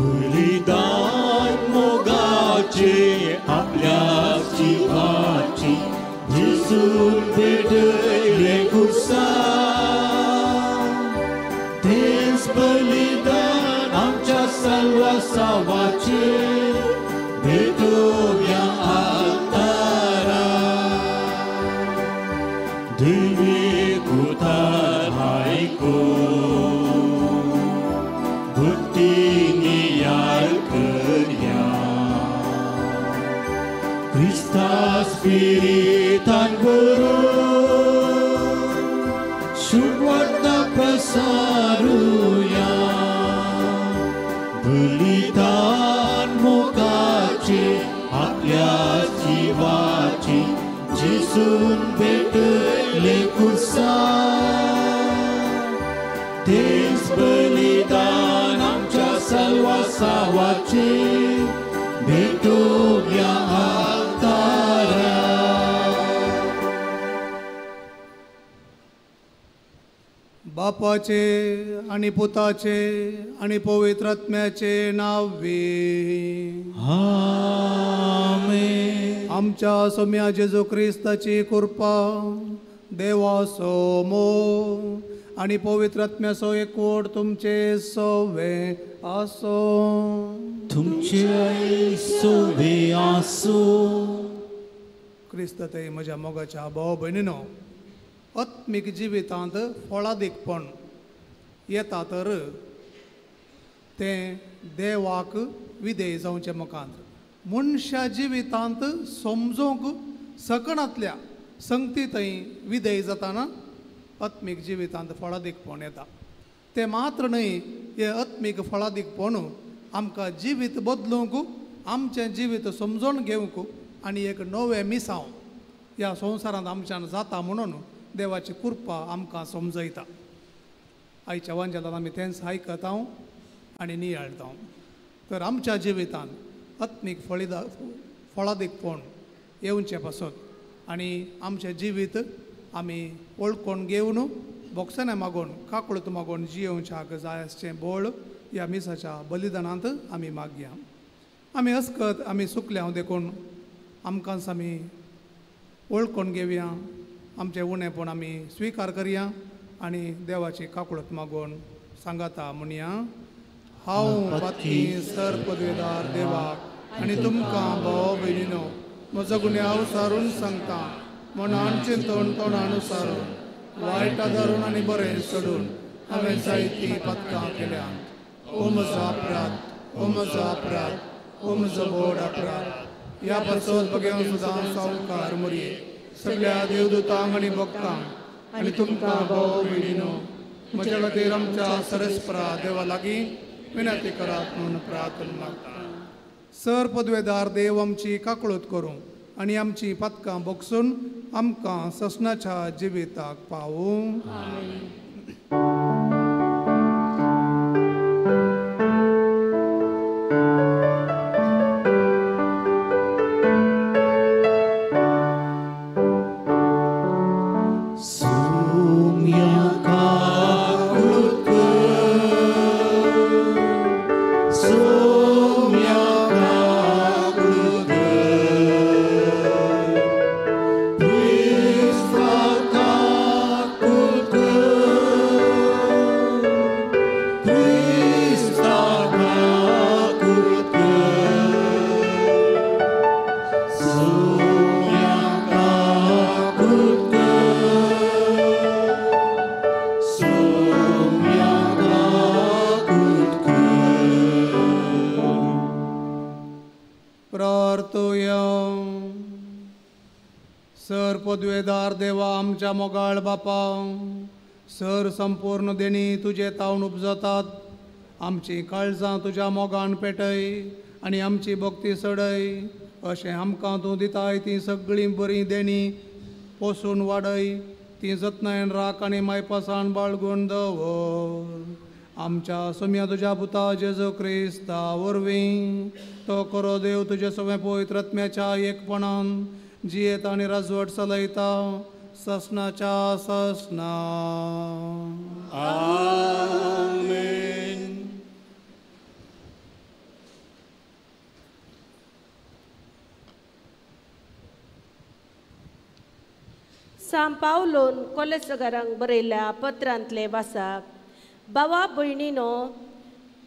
बलिदान मोगाचे आपल्या जिवाची जेजून भेटयलें खुर्सार तेंच बलिदान आमच्या साल्वासांवाचें भेटोवया आल्तारार. देवीक उतार आयकून भक्ती नियाळ करया क्रिस्ता स्पिरितान भरून शुभवार्ता प्रसारुया. बलिदान मोगाचे आपल्या जिवाची जेजून भेटयलें खुर्सार तेंच बलिदान आमच्या साल्वासांवाचें भेटोवया आल्तारार. बापाचे आनी पुताचे आनी पवित्र आत्म्याचे नांवे आमेन. आमच्या सोम्या जेजू क्रिस्ताची कृपा देवाचो मोग आनी पवित्र आत्म्याचो एकवट तुमचे सवे आसो. तुमचे सवे आसूं. क्रिस्त ते म्हज्या मोगाच्या भाव भयणीनो, आत्मीक जिवितांत फळादीकपण येता तर तें देवाक विधेय जावचें मुखांत मनशा जिवितांत समजूंक सकणांतल्या संगती थंय विधेय जाताना आत्मीक जिवितांत फळादीकपण येता. तें मात्र न्हय, हें आत्मीक फळादीकपण आमकां जिवीत बदलूंक, आमचें जिवीत समजून घेवंक आनी एक नवें मिसांव ह्या संवसारांत आमच्यान जाता म्हणून देवाची कृपा आमकां समजयता. आयच्या वांजेलान आमी तेंच आयकता आनी नियाळटा. तर आमच्या जिवितांत आत्मीक फळादीकपण येवचें पासत आनी आमचें जिवीत आमी वळखून घेवन बोगसणें मागून काकळूत मागून जियोवच्याक जाय आसचें बळ ह्या मिसाच्या बलिदानांत आमी मागया. आमी अस्कत आमी सुकल्या देखून आमकांच आमी वळखून घेवया, आमचें उणेपण आमी स्विकार करया आनी देवाची काकळूत मागून सांगाता म्हणया. हांव पाती सर पदवेदार देवाक आनी तुमकां भाव भयणीनो म्हजो गुन्यांव सारून सांगता, मनान चिंतून तोंडान सारून वायट धरून आनी बरें सोडून हांवें जायतीं पदकां केल्यांत. ओ म्हजो अपराध, ओ म्हजो अपराध, ओ म्हजो व्हड अपराध. ह्या पासत बगेवन सुद्दां सावकार मोरये सगळ्या देवदूतांक आनी भक्तांक आनी तुमकां भाव भयणीनो म्हज्या खातीर आमच्या सरस्परा देवा लागीं विनंती करात म्हणून प्रार्थना मागता. सर पदवेदार देव आमची काकळूत करूं आनी आमची पातकां बोगसून आमकां ससनाच्या जिविताक पावूं. सर पदवेदार देवा आमच्या मोगाळ बापा, सर संपूर्ण देणी तुजे तावन उपजतात. आमची काळजां तुज्या मोगान पेटय आनी आमची भक्ती सडय. अशें आमकां तूं दिताय तीं सगळीं बरीं देणी पोसून वाडय, तीं जतनायन राख आनी मायपासान बाळगून दवर. आमच्या सोम्या तुज्या पुता जेजू क्रिस्ता वरवीं तो खरो देव तुजे सगळें पवित्र आत्म्याच्या एकपणान जियेता आनी राजवट चलयता ससनाच्या ससना. आमेन. सांव पावलोन कोलेसगारांक बरयल्या पत्रांतले वासाक. भावा भयणीनो,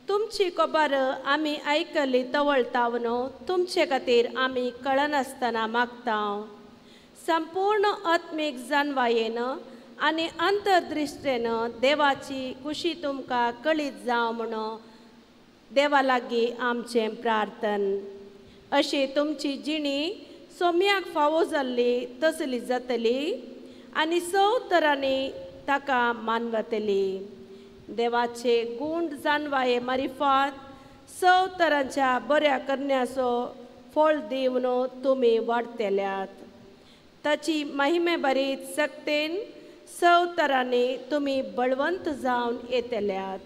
तुमची खबर आमी आयकली तवळतावनो तुमचे खातीर आमी कळनासतना मागता. संपूर्ण आत्मीक जाणवायेन आनी अंतर्दृश्टेन देवाची खुशी तुमकां कळीत जावं म्हणून देवा लागीं आमचें प्रार्थन. अशी तुमची जिणी सोम्याक फावो जाल्ली तसली जातली आनी सव तरांनी ताका मानवतली. देवाचे गूण जाणवाये मारिफात सव तरांच्या बऱ्या करण्याचो फळ दिवन तुमी वाडटल्यात. ताची महिमे भरीत सक्तेन सव तरांनी तुमी बळवंत जावन येतल्यात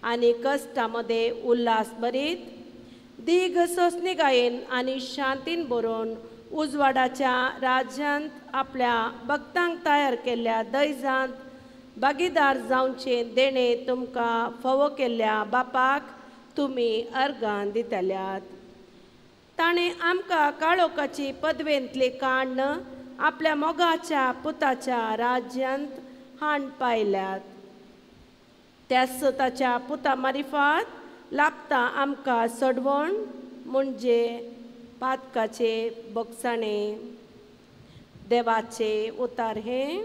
आनी कश्टा मदें उल्हास भरीत दीग सोंसणीकायेन आनी शांतीन बरोवन उजवाडाच्या राज्यांत आपल्या भक्तांक तयार केल्ल्या दैजांत भागीदार जावचें देणें तुमकां फावो केल्ल्या बापाक तुमी अर्गां दितल्यात. ताणें आमकां काळोखाची पदवेंतली काण्ण आपल्या मोगाच्या पुताच्या राज्यांत हाण पायल्यात. त्याच ताच्या पुता मारिफात लाभता आमकां सडवण म्हणजे पातकाचे बोगसाणे. देवाचे उतार हें.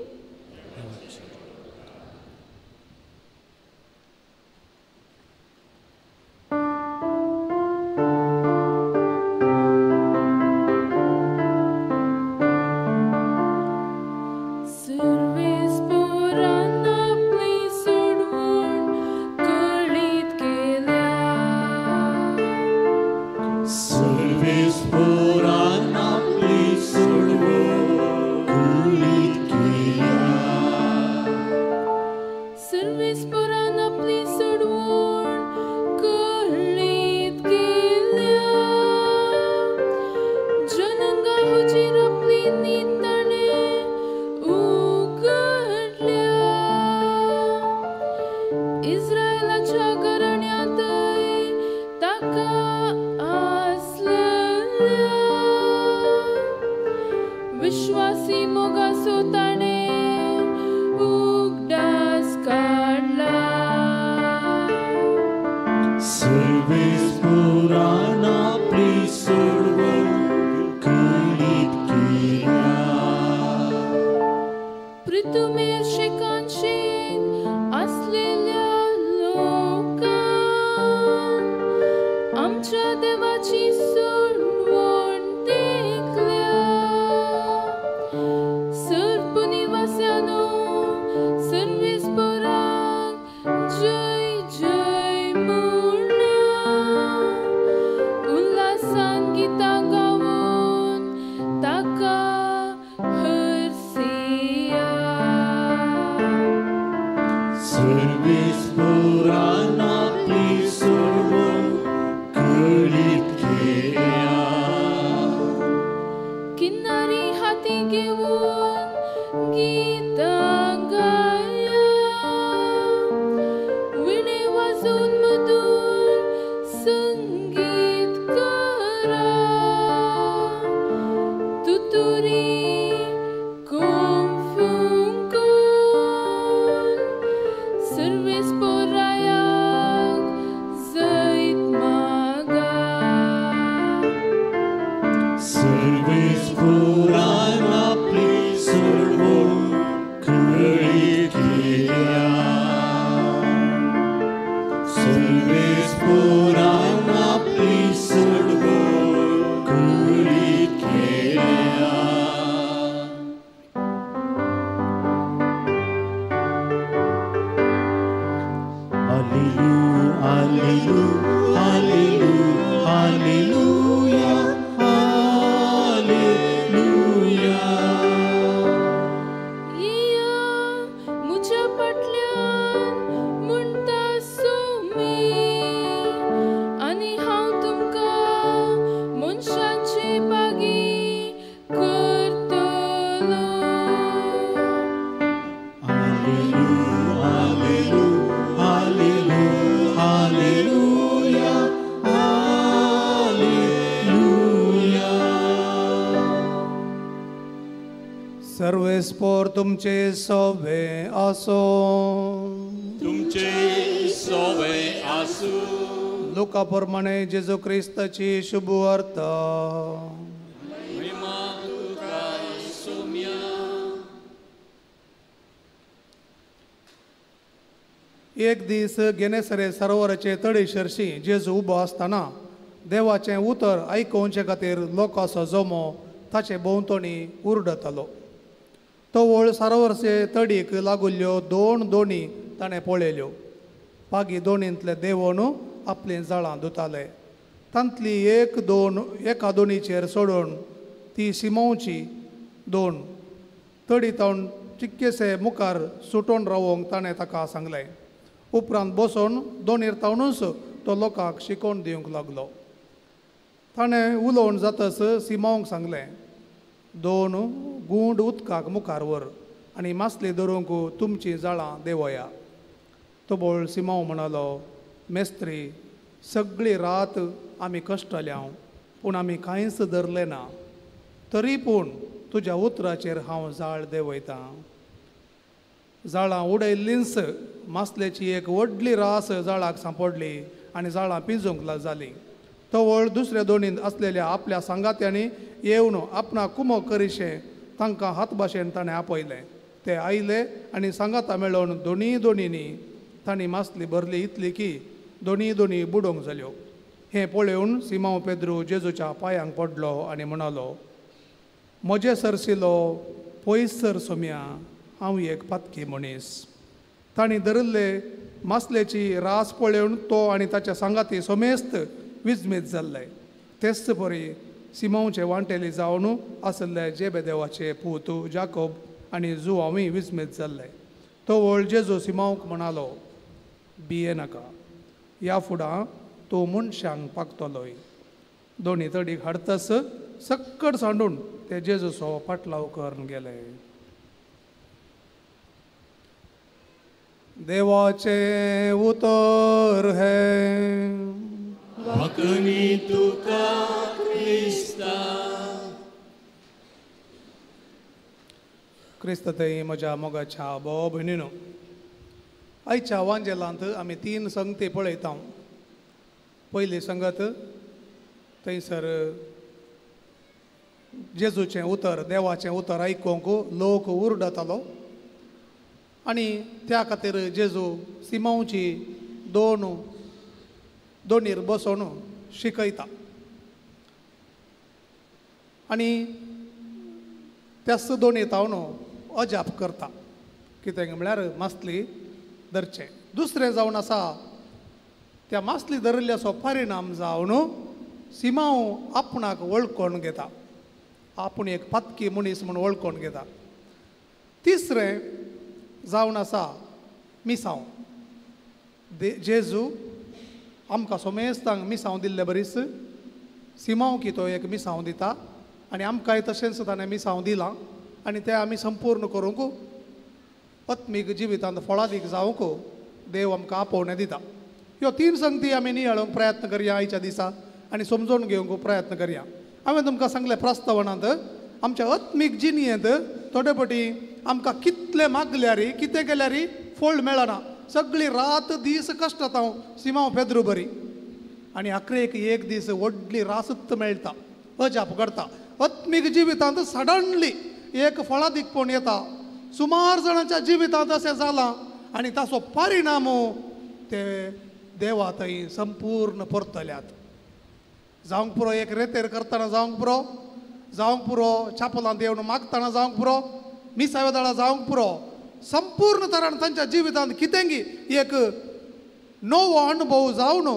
Hallelujah, hallelujah, hallelujah. परमेश्वर तुमचे सोवे आसो. तुमचे सोवे आसू. लुका प्रमाणे जेजू क्रिस्ताची शुभ वार्ता. महिमा तुका सोम्या. एक दीस गेनेसरे सरोवराचे तडी सरशी जेजू उबो आसतना देवाचें उतर आयकुवचे खातीर लोकांचो जमो ताचे भोंवतणी उरडतालो. तवळ सरोवरचे तडीक लागुल्ल्यो दोन दोणी ताणें पळयल्यो. पागी दोणींतले देवोन आपलीं जाळां धुताले. तांतली एक दोन एका दोणीचेर सोडून ती सिमोवची दोन तडी तावन चिक्केसे मुखार सुटोवन रावोंक ताणें ताका सांगलें. उपरांत बसोन दोणीर तावनूच तो लोकांक शिकोवन दिवंक लागलो. ताणें उलोवन जातच सिमांवक सांगलें, दोन गूंड उदकाक मुखार व्हर आनी मासली धरूंक तुमचीं जाळां देंवया. तबोळ सिमांव म्हणालो, मेस्त्री, सगळी रात आमी कश्टल्या पूण आमी कांयच धरलें ना, तरी पूण तुज्या उतराचेर हांव जाळ देंवयतां. जाळां उडयल्लींच मासलेची एक व्हडली रास जाळाक सांपडली आनी जाळां पिंजूंक जालीं. तवळ दुसऱ्या दोणींत आसलेल्या आपल्या सांगात्यांनी येवन आपणाक कुमक करिशें तांकां हात भाशेन ताणें आपयलें. ते आयले आनी सांगाता मेळोवन दोनी दोणींनी तांणी मासली भरली इतली की दोनी दोनी बुडोवंक जाल्यो. हें पळोवन सिमांव पेद्रू जेजूच्या पांयांक पडलो आनी म्हणालो, म्हजे सरशिलो पयस सर सोम्या, हांव एक पातकी मनीस. तांणी धरिल्ले मासलेची रास पळोवन तो आनी ताच्या सांगाती समेस्त विजमीत जाल्ले. तेच परी सिमांवचे वांटेली जावन आसले जेबेदेवाचे पूत जाकोब आनी जुआंवूय विजमीत जाल्ले. तवळ जेजू सिमांवक म्हणालो, भिये नाका, ह्या फुडां तूं मनशांक पागतलोय. दोनी तडीक हाडतस सक्कड सांडून ते जेजूचो पाटलाव करून गेले. देवाचें उतर हें. वाकणी तुका क्रिस्ता. क्रिस्त थंय म्हज्या मोगाच्या भाव भयणीनो, आयच्या वांजेलांत आमी तीन संगती पळयता. पयली संगत थंयसर जेजूचें उतर, देवाचें उतर आयकूंक लोक उरडतालो आनी त्या खातीर जेजू सिमांवची दोन दोणीर बसोवन शिकयता आनी त्याच दोणी तावन अजाप करता. कितें म्हळ्यार मासली धरचें. दुसरें जावन आसा, त्या मासली धरिल्ल्याचो परिणाम जावन सिमांव आपणाक वळखून घेता, आपूण एक पातकी मनीस म्हूण वळखून घेता. तिसरें जावन आसा मिसांव. जेजू आमकां सोमेस्तांक मिसांव दिल्ले बरीच सिमांव की तो एक मिसांव दिता आनी आमकांय तशेंच ताणें मिसांव दिलां आनी तें आमी संपूर्ण करूंक आत्मीक जिवितांत फळादीक जावंक देव आमकां आपोवणें दिता. ह्यो तीन संगती आमी नियाळूंक प्रयत्न करया आयच्या दिसा आनी समजून घेवंक प्रयत्न करया. हांवें तुमकां सांगलें प्रस्तावनांत, आमच्या आत्मीक जिणेंत थोडे फावटी आमकां कितलें मागल्यार कितें केल्यार फळ मेळना. सगळी रात दीस कश्टात हांव सिमांव पेद्रू बरी आनी अकरेक एक दीस व्हडली रासत मेळटा, अजाप करता. आत्मीक जिवितांत सडनली एक फळादीकपण येता. सुमार जाणांच्या जिवितांत अशें जालां आनी ताचो परिणाम ते देवा थंय संपूर्ण परतल्यात. जावंक पुरो एक रेतेर करतना जावंक पुरो, जावंक पुरो छापलांत येवन मागतना जावंक पुरो, मिसाव्या दळा जावंक पुरो, संपूर्ण तरान तांच्या जिवितांत कितेंगी एक नवो अनुभव जावन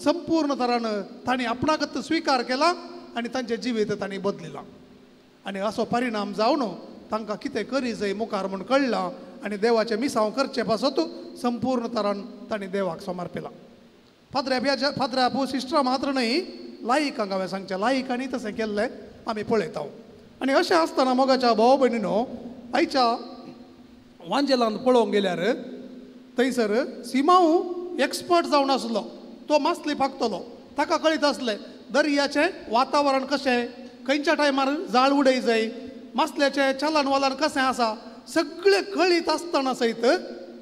संपूर्ण तरान तांणी आपणाकच स्विकार केला आनी तांचें जिवीत तांणी बदलिलां आनी असो परिणाम जावन तांकां कितें करी जाय मुखार म्हूण कळ्ळां आनी देवाचें मिसांव करचें पासत संपूर्ण तरान तांणी देवाक समर्पिलां. फादऱ्या फादऱ्या सिस्टरां मात्र न्हय, लायिकांक हांवें सांगचें, लायिकांनी तशें केल्लें आमी पळयता. आनी अशें आसतना मोगाच्या भाव भयणीनो, आयच्या वांजेलांत पळोवंक गेल्यार थंयसर सिमांव एक्सपर्ट जावन आसलो. तो मासली पागतलो, ताका कळीत आसलें दर्याचें वातावरण कशें, खंयच्या टायमार जाळ उडय जाय, मासल्याचें चलन वलन कशें आसा सगळें कळीत आसतना सयत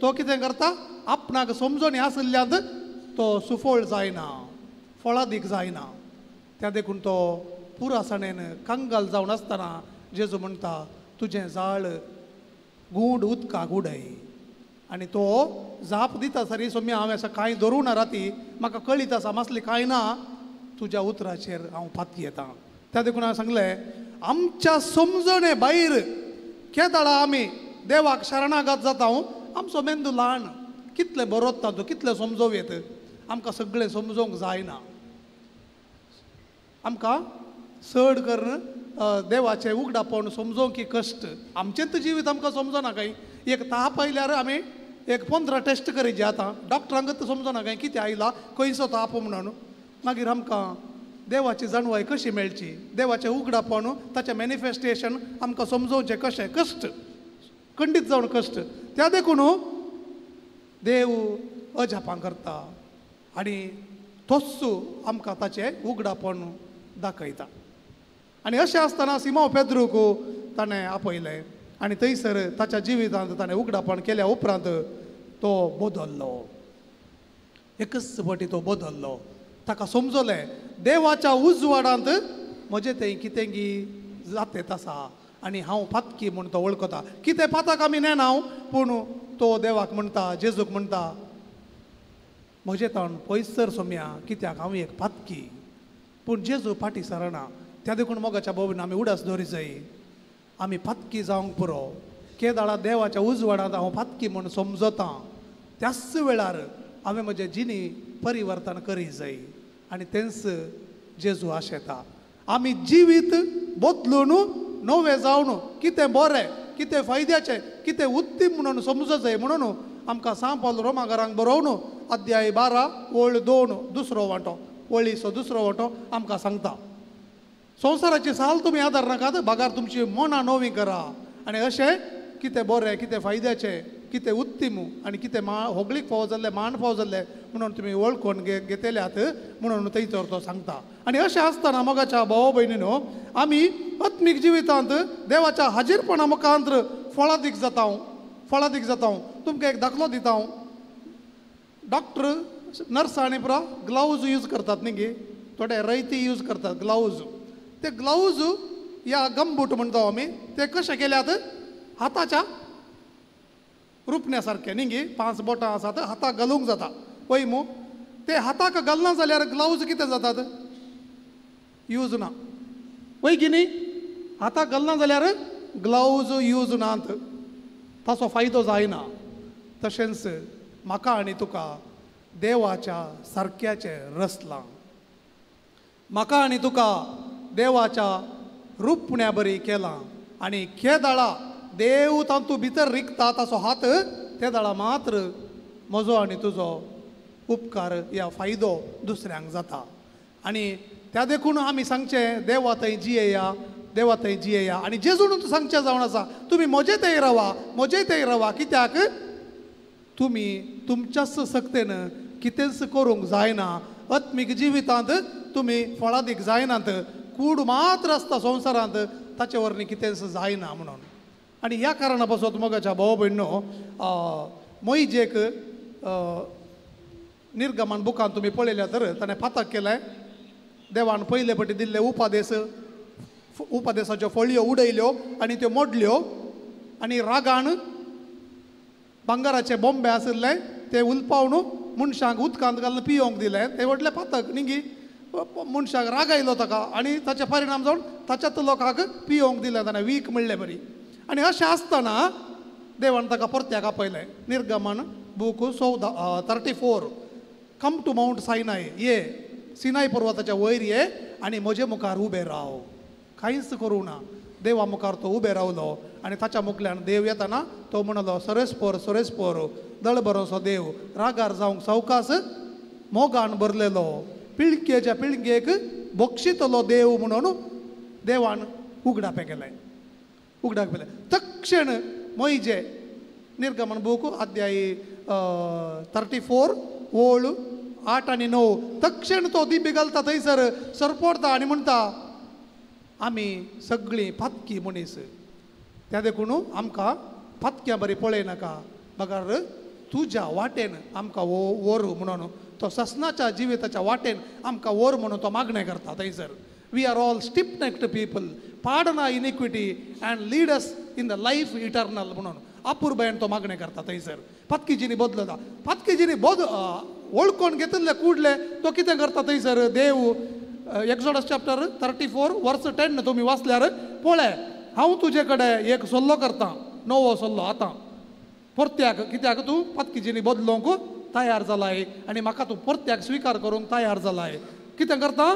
तो कितें करता, आपणाक समजणी आशिल्ल्यान तो सुफळ जायना, फळादीक जायना. त्या देखून तो पुरासणेन कंगाल जावन आसतना जेजू म्हणटा तुजें जाळ गूंड उदकाक उडय. आनी तो जाप दिता सरी सोम्या हांवें अशें कांय धरूं ना राती, म्हाका कळीत आसा मासली कांय ना, तुज्या उतराचेर हांव पातयेतां. त्या देखून हांवें सांगलें आमच्या समजणे भायर केदाळा आमी देवाक शरणागत जाता. आमचो मेंदू ल्हान, कितलें बरोवता तूं, कितलें समजोवं येत, आमकां सगळें समजोवंक जायना. आमकां चड करून देवाचें उगडापण समजोवंक की कश्ट, आमचेंच जिवीत आमकां समजना कांय. एक ताप आयल्यार आमी एक 15 टेस्ट करीत आतां, डॉक्टरांकच समजना कांय कितें आयला, खंयचो ताप म्हणून. मागीर आमकां देवाची जाणवाय कशी मेळची, देवाचें उगडापण ताचें मॅनिफेस्टेशन आमकां समजोवचें कशें, कश्ट खंडीत जावन कश्ट. त्या देखून देव अजापां करता आनी तोच आमकां ताचें उगडापण दाखयता. आनी अशें आसतना सिमांव पेद्रूक ताणें आपयलें आनी थंयसर ताच्या जिवितांत ताणें उगडापण केल्या उपरांत तो बदल्लो, एकच फावटी तो बदल्लो. ताका समजलें देवाच्या उजवाडांत म्हजें तें कितेंगी जातेत आसा आनी हांव पातकी म्हूण तो वळखता. कितें पाताक आमी नेना हांव, पूण तो देवाक म्हणटा, जेजूक म्हणटा म्हजें ताण पयसर सोम्या, कित्याक हांव एक पातकी. पूण जेजू फाटीं सरना. त्या देखून मोगाच्या भोवन आमी उडास दवरी जाय, आमी पातकी जावंक पुरो. केदाळा देवाच्या उजवाडांत हांव पातकी म्हूण समजतां त्याच वेळार हांवें म्हजें जिणी परिवर्तन करी जाय. आनी तेंच जेजू आशेता आमी जिवीत बदलून नवें जावन कितें बरें, कितें फायद्याचें, कितें उत्तीम म्हणून समजूं जाय. म्हणून आमकां सांव पावल रोमागारांक बरोवन अध्याय 12 ओळ 2 दुसरो वांटो, वळीचो दुसरो वांटो आमकां सांगता संवसाराची साल तुमी आदार नाकात, बागार तुमची मनां नवीं करा आनी अशें कितें बरें, कितें फायद्याचें, कितें उत्तीम आनी कितें मा होगळीक फावो जाल्लें, मान फावो जाल्लें म्हणून तुमी वळखून घेतल्यात म्हणून थंयसर तो सांगता. आनी अशें आसतना मोगाच्या भाव भयणीनो आमी आत्मीक जिवितांत देवाच्या हाजीरपणा मुखांत फळादीक जाता, फळादीक जाता. तुमकां एक दाखलो दिता हांव. डॉक्टर नर्सांनी पुरा ग्लावज यूज करतात न्ही गे, थोडे रयती यूज करतात ग्लावज. ते ग्लावज या गमबूट म्हणटा आमी, ते कशे केल्यात हाताच्या रुपण्या सारके न्ही गे, 5 बोटां आसात हाताक घालूंक जाता पळय मू. ते हाताक घालना जाल्यार ग्लावज कितें जातात, यूज ना वय की न्ही. हाताक घालना जाल्यार ग्लावज यूज नात, ताचो फायदो जायना. तशेंच म्हाका आनी तुका देवाच्या सारक्याचें रचलां, म्हाका आनी तुका देवाच्या रुपण्या बरी केलां. आनी केदाळा देव तातूंत भितर रिगता ताचो हात, ते दाळा मात्र म्हजो आनी तुजो उपकार या फायदो दुसऱ्यांक जाता. आनी त्या देखून आमी सांगचें देवा थंय जियेया, देवा थंय जियेया. आनी जेजून सांगचें जावन आसा तुमी म्हजे थंय रावा, म्हजे थंय रावा, कित्याक तुमी तुमच्याच सक्तेन कितेंच करूंक जायना. आत्मीक जिवितांत तुमी फळादीक जायनात, कूड मात्र आसता संवसारांत, ताचे वरवीं कितेंच जायना म्हणून. आनी ह्या कारणा पासत मोगाच्या भाव भयणो मोहिजेक निर्गमन बुकान तुमी पळयल्या तर ताणें पातक केलें. देवान पयले पटी दिल्ले उपादेस, उपादेसाच्यो फळयो उडयल्यो आनी त्यो मोडल्यो आनी रागान भांगराचे बॉम्बे आशिल्ले ते उलपावन मनशांक उदकांत घालून पियोंक दिले. ते व्हडलें पातक न्ही गी, मनशाक राग आयलो ताका आनी ताचे परिणाम जावन ताच्याच लोकांक पियोंक दिलें ताणें, वीख म्हणले बरी. आनी अशें आसतना देवान ताका परत्याक आपयलें. निर्गमन book 14 34, come to Mount Sinai, ये सिनाय पर्वताच्या वयर ये आनी म्हजे मुखार उबें राव, कांयच करूं ना. देवा मुखार तो उबें रावलो आनी ताच्या मुखल्यान देव येताना तो म्हणलो सरेस्पोर सरेस्पोर दळबरोसो देव, रागार जावंक सावकास, मोगान भरलेलो, पिळगेच्या पिळगेक बक्षितलो देव म्हणून देवान उगडापें केलें, उगडाक पेलें. तक्षण मोहिजे निर्गमन बूक अध्याय 34 ओळ 8 आनी 9, तक्षण तो दिबी घालता थंयसर सरपडता आनी म्हणटा आमी सगळीं पातकी मनीस, त्या देखून आमकां पातक्या बरी पळय नाका, बगर तुज्या वाटेन आमकां व्हर म्हणून, तो ससनाच्या जिविताच्या वाटेन आमकां व्हर म्हणून तो मागणें करता. थंयसर we are all stiff necked people, pardon our iniquity and lead us in the life eternal म्हणून अपुरबायेन तो मागणें करता. थंयसर पातकीजीनी बदलता, पातकीजीनी वळखून घेतिल्ले कुडले तो कितें करता थंयसर देव एक्सोडस चॅप्टर 34 वर्स 10 तुमी वाचल्यार पळय, हांव तुजे कडेन एक सल्लो करता, नवो सल्लो आतां परत्याक, कित्याक तूं पातकीजीनी बदलूंक तयार जालाय आनी म्हाका तूं परत्याक स्विकार करूंक तयार जालाय. कितें करता,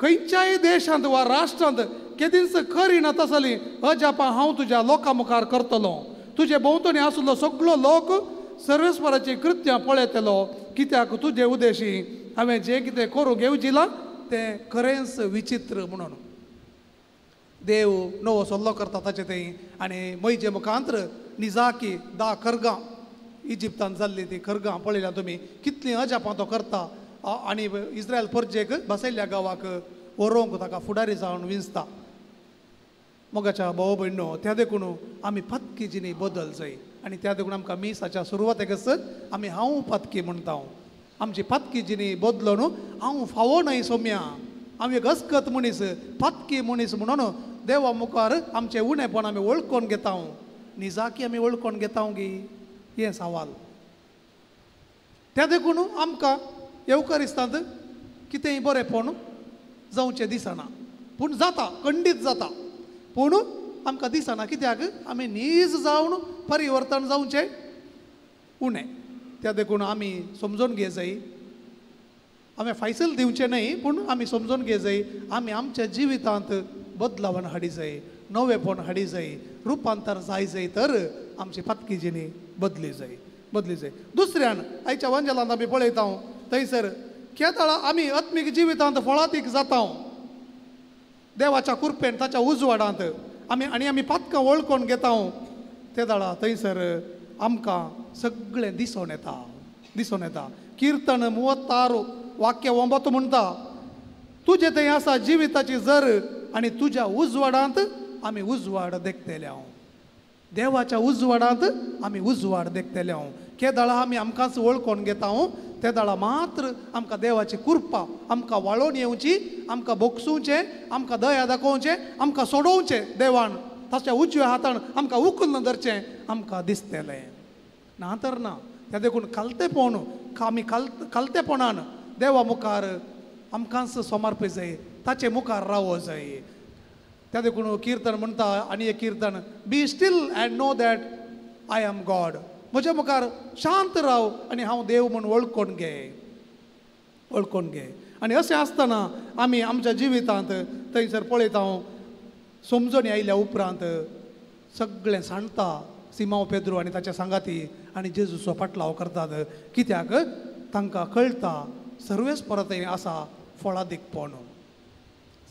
खंयच्याय देशांत वा राष्ट्रांत केदींच खरी ना तसली अजापां हांव तुज्या लोकां मुखार करतलो. तुजे भोंवतणी आशिल्लो सगळो लोक सर्वेस्पराची कृत्यां पळयतलो, कित्याक तुजे उदेशी हांवें जें कितें करूंक येवजिलां तें खरेंच विचित्र म्हणून. देव नवो सल्लो करता ताचे थंय आनी मैजे मुखांत्र निजाकी 10 खरगां इजिप्तान जाल्ली ती खरगां पळयल्या तुमी, कितलीं अजापां तो करता आनी इस्रायल परजेक बसयल्ल्या गांवाक व्हरोंक ताका फुडारी जावन विंचता. मोगाच्या भाव भयणो, त्या देखून आमी पातकीजीनी बदल जाय आनी त्या देखून आमकां मिसाच्या सुरवातेकच आमी हांव पातकी म्हणटा. आमची पातकीजीनी बदलून हांव फावो न्हय सोम्या, हांव एक अस्कत मनीस, पातकी मनीस म्हणून देवा मुखार आमचें उणेपण आमी वळखून घेता. निजाकी आमी वळखून घेता गी, हें सवाल. त्या देखून आमकां येवकारिस्तांत कितेंय बरेंपण जावचें दिसना, पूण जाता, खंडीत जाता, पूण आमकां दिसना कित्याक आमी नीज जावन परिवर्तन जावचें उणें. त्या देखून आमी समजून घे जाय, आमी फैसल दिवचें न्हय, पूण आमी समजून घे जाय आमी आमच्या जिवितांत बदलावण हाडी जाय, नवेपण हाडी जाय, रुपांतर जाय जाय तर आमची पातकीजीनी बदली जाय, बदली जाय. दुसऱ्यान आयच्या वंजलांत आमी पळयता थंयसर केदळा आमी आत्मीक जिवितांत फळादीक जाता देवाच्या कृपेन, ताच्या उजवाडांत आमी आनी आमी पातकां वळखून घेता तेदळा थंयसर आमकां सगळें दिसून येता, दिसून येता. किर्तन 36 वाक्य 9 म्हणटा, तुजें थंय आसा जिविताची जर आनी तुज्या उजवाडांत आमी उजवाड देखतले हांव. देवाच्या उजवाडांत आमी उजवाड देखतले हांव. केदळा आमी आमकांच वळखून घेता तेदळा मात्र आमकां देवाची कृपा आमकां वाळोवन येवची, आमकां भोगसुचें, आमकां दया दाखोवचें, आमकां सोडोवचें देवान ताच्या उजव्या हातान आमकां उखलून धरचें आमकां दिसतलें. ना तर ना. त्या देखून खालतेपण आमी खालतेपणान देवा मुखार आमकांच समर्पी जाय, ताचे मुखार रावो जाय. त्या देखून किर्तन म्हणटा आनी एक किर्तन, be still and know that I am God. म्हज्या मुखार शांत राव आनी हांव देव म्हूण वळखून घे, वळखून घे. आनी अशें आसतना आमी आमच्या जिवितांत थंयसर पळयता हांव समजणी आयल्या उपरांत सगळें सांडटा सिमांव पेद्रू आनी ताच्या सांगाती आनी जेजूचो पाटलाव करतात, कित्याक तांकां कळटा सर्वेस्परा थंय आसा फळादीकपण,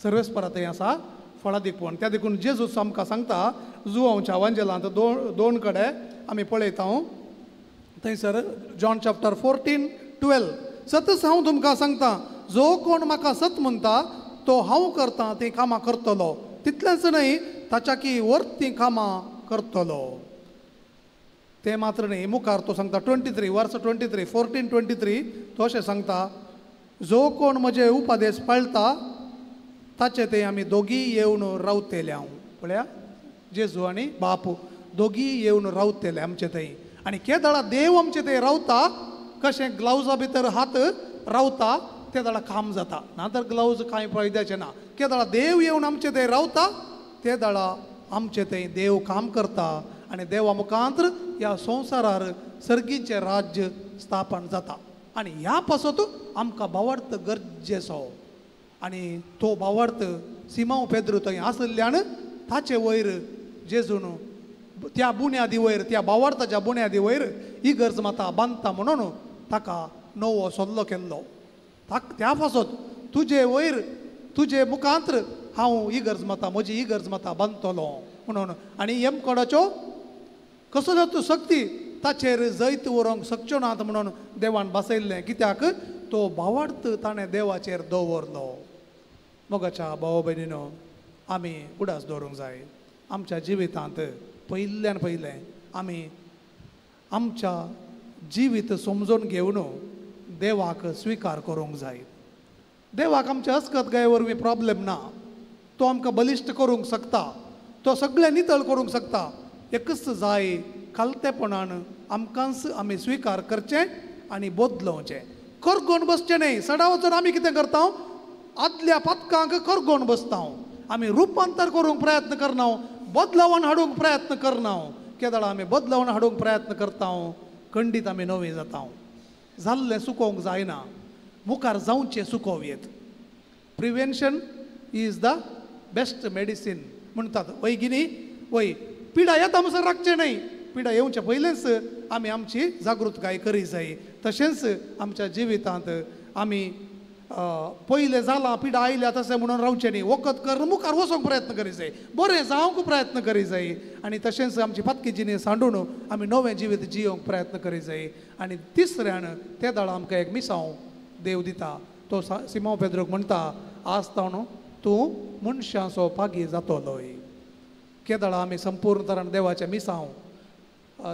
सर्वेस्परा थंय आसा फळादीकपण. त्या देखून जेजूस आमकां सांगता जुवांवच्या वांजेलांत दोन कडेन आमी पळयता थंयसर जॉन चॅप्टर 14:12, सतच हांव तुमकां सांगता जो कोण म्हाका सत म्हणटा तो हांव करता तीं कामां करतलो, तितलेंच न्हय ताच्या की वर्तीं कामां करतलो. तें मात्र न्हय, मुखार तो सांगता 23 वर्स 23 14:23 तो अशें सांगता, जो कोण म्हजे उपदेश पाळटा ताचे ते आमी दोगी येवन रावतले. हांव पळया जेजू आनी बापू दोगी येवन रावतले आमचे थंय. आनी केदळा देव आमचे थंय रावता, कशें ग्लावजा भितर हात रावता ते दळा काम जाता, ना तर ग्लावज कांय फायद्याचें ना. केदळा देव येवन आमचे थंय रावता ते दळा आमचे थंय देव काम करता आनी देवा मुखांत्र ह्या संवसारार सर्गीचें राज्य स्थापन जाता. आनी ह्या पासत आमकां भावार्थ गरजेचो आनी तो भावार्थ सिमांव पेद्रू थंय आशिल्ल्यान ताचे वयर जेजून त्या बुन्यादी वयर, त्या भावार्थाच्या बुन्यादी वयर इगर्ज माता बांदता म्हणून ताका नवो सल्लो केल्लो. त्या पासत तुजे वयर तुजे मुखांत्र हांव इगर्ज माता, म्हजी इगर्ज माता बांदतलो म्हणून. आनी येमकोडाच्यो कसल्यो तूं शक्ती ताचेर जैत व्हरूंक शकच्यो नात म्हणून देवान बसयल्लें, कित्याक तो भावार्थ ताणें देवाचेर दवरलो. मोगाच्या भाव भयणीनो, आमी उडास दवरूंक जाय. आमच्या जिवितांत पयल्यान पयलें आमी आमच्या जिवीत समजून घेवन देवाक स्विकार करूंक जाय. देवाक आमच्या अस्कत गाये वरवीं प्रॉब्लेम ना, तो आमकां बलिश्ट करूंक शकता, तो सगळें नितळ करूंक शकता. एकच जाय खालतेपणान आमकांच आमी स्विकार करचें आनी बदलोवचें. करगोन बसचें न्हय. सडा वचून आमी कितें करता, आदल्या पातकांक करगोन बसता. आमी रुपांतर करूंक प्रयत्न करना, बदलावन हाडूंक प्रयत्न करना. केदळा आमी बदलावन हाडूंक प्रयत्न करता, खंडीत आमी नवी जाता. जाल्लें सुकोवंक जायना, मुखार जावचें सुकोवं येत. Prevention is the best medicine म्हणटात वय गिनी वय. पिडा येता म्हणसर राखचें न्हय, पिडा येवचे पयलेंच आमी आमची जागृतकाय करी जाय. तशेंच आमच्या जिवितांत आमी पयलें जालां पिडा आयल्या तशें म्हणून रावचें न्ही, वखद करून मुखार वचोंक प्रयत्न करी जाय, बरें जावंक प्रयत्न करी जाय. आनी तशेंच आमची पातकी जिणी सांडून आमी नवें जिवीत जियोवंक प्रयत्न करी जाय. आनी तिसऱ्यान ते दाळ आमकां एक मिसांव देव दिता. तो सिमांव पेद्रोक म्हणटा, आज ताणू तूं मनशांचो पागी जातलोय. केदळा आमी संपूर्ण तरान देवाचें मिसांव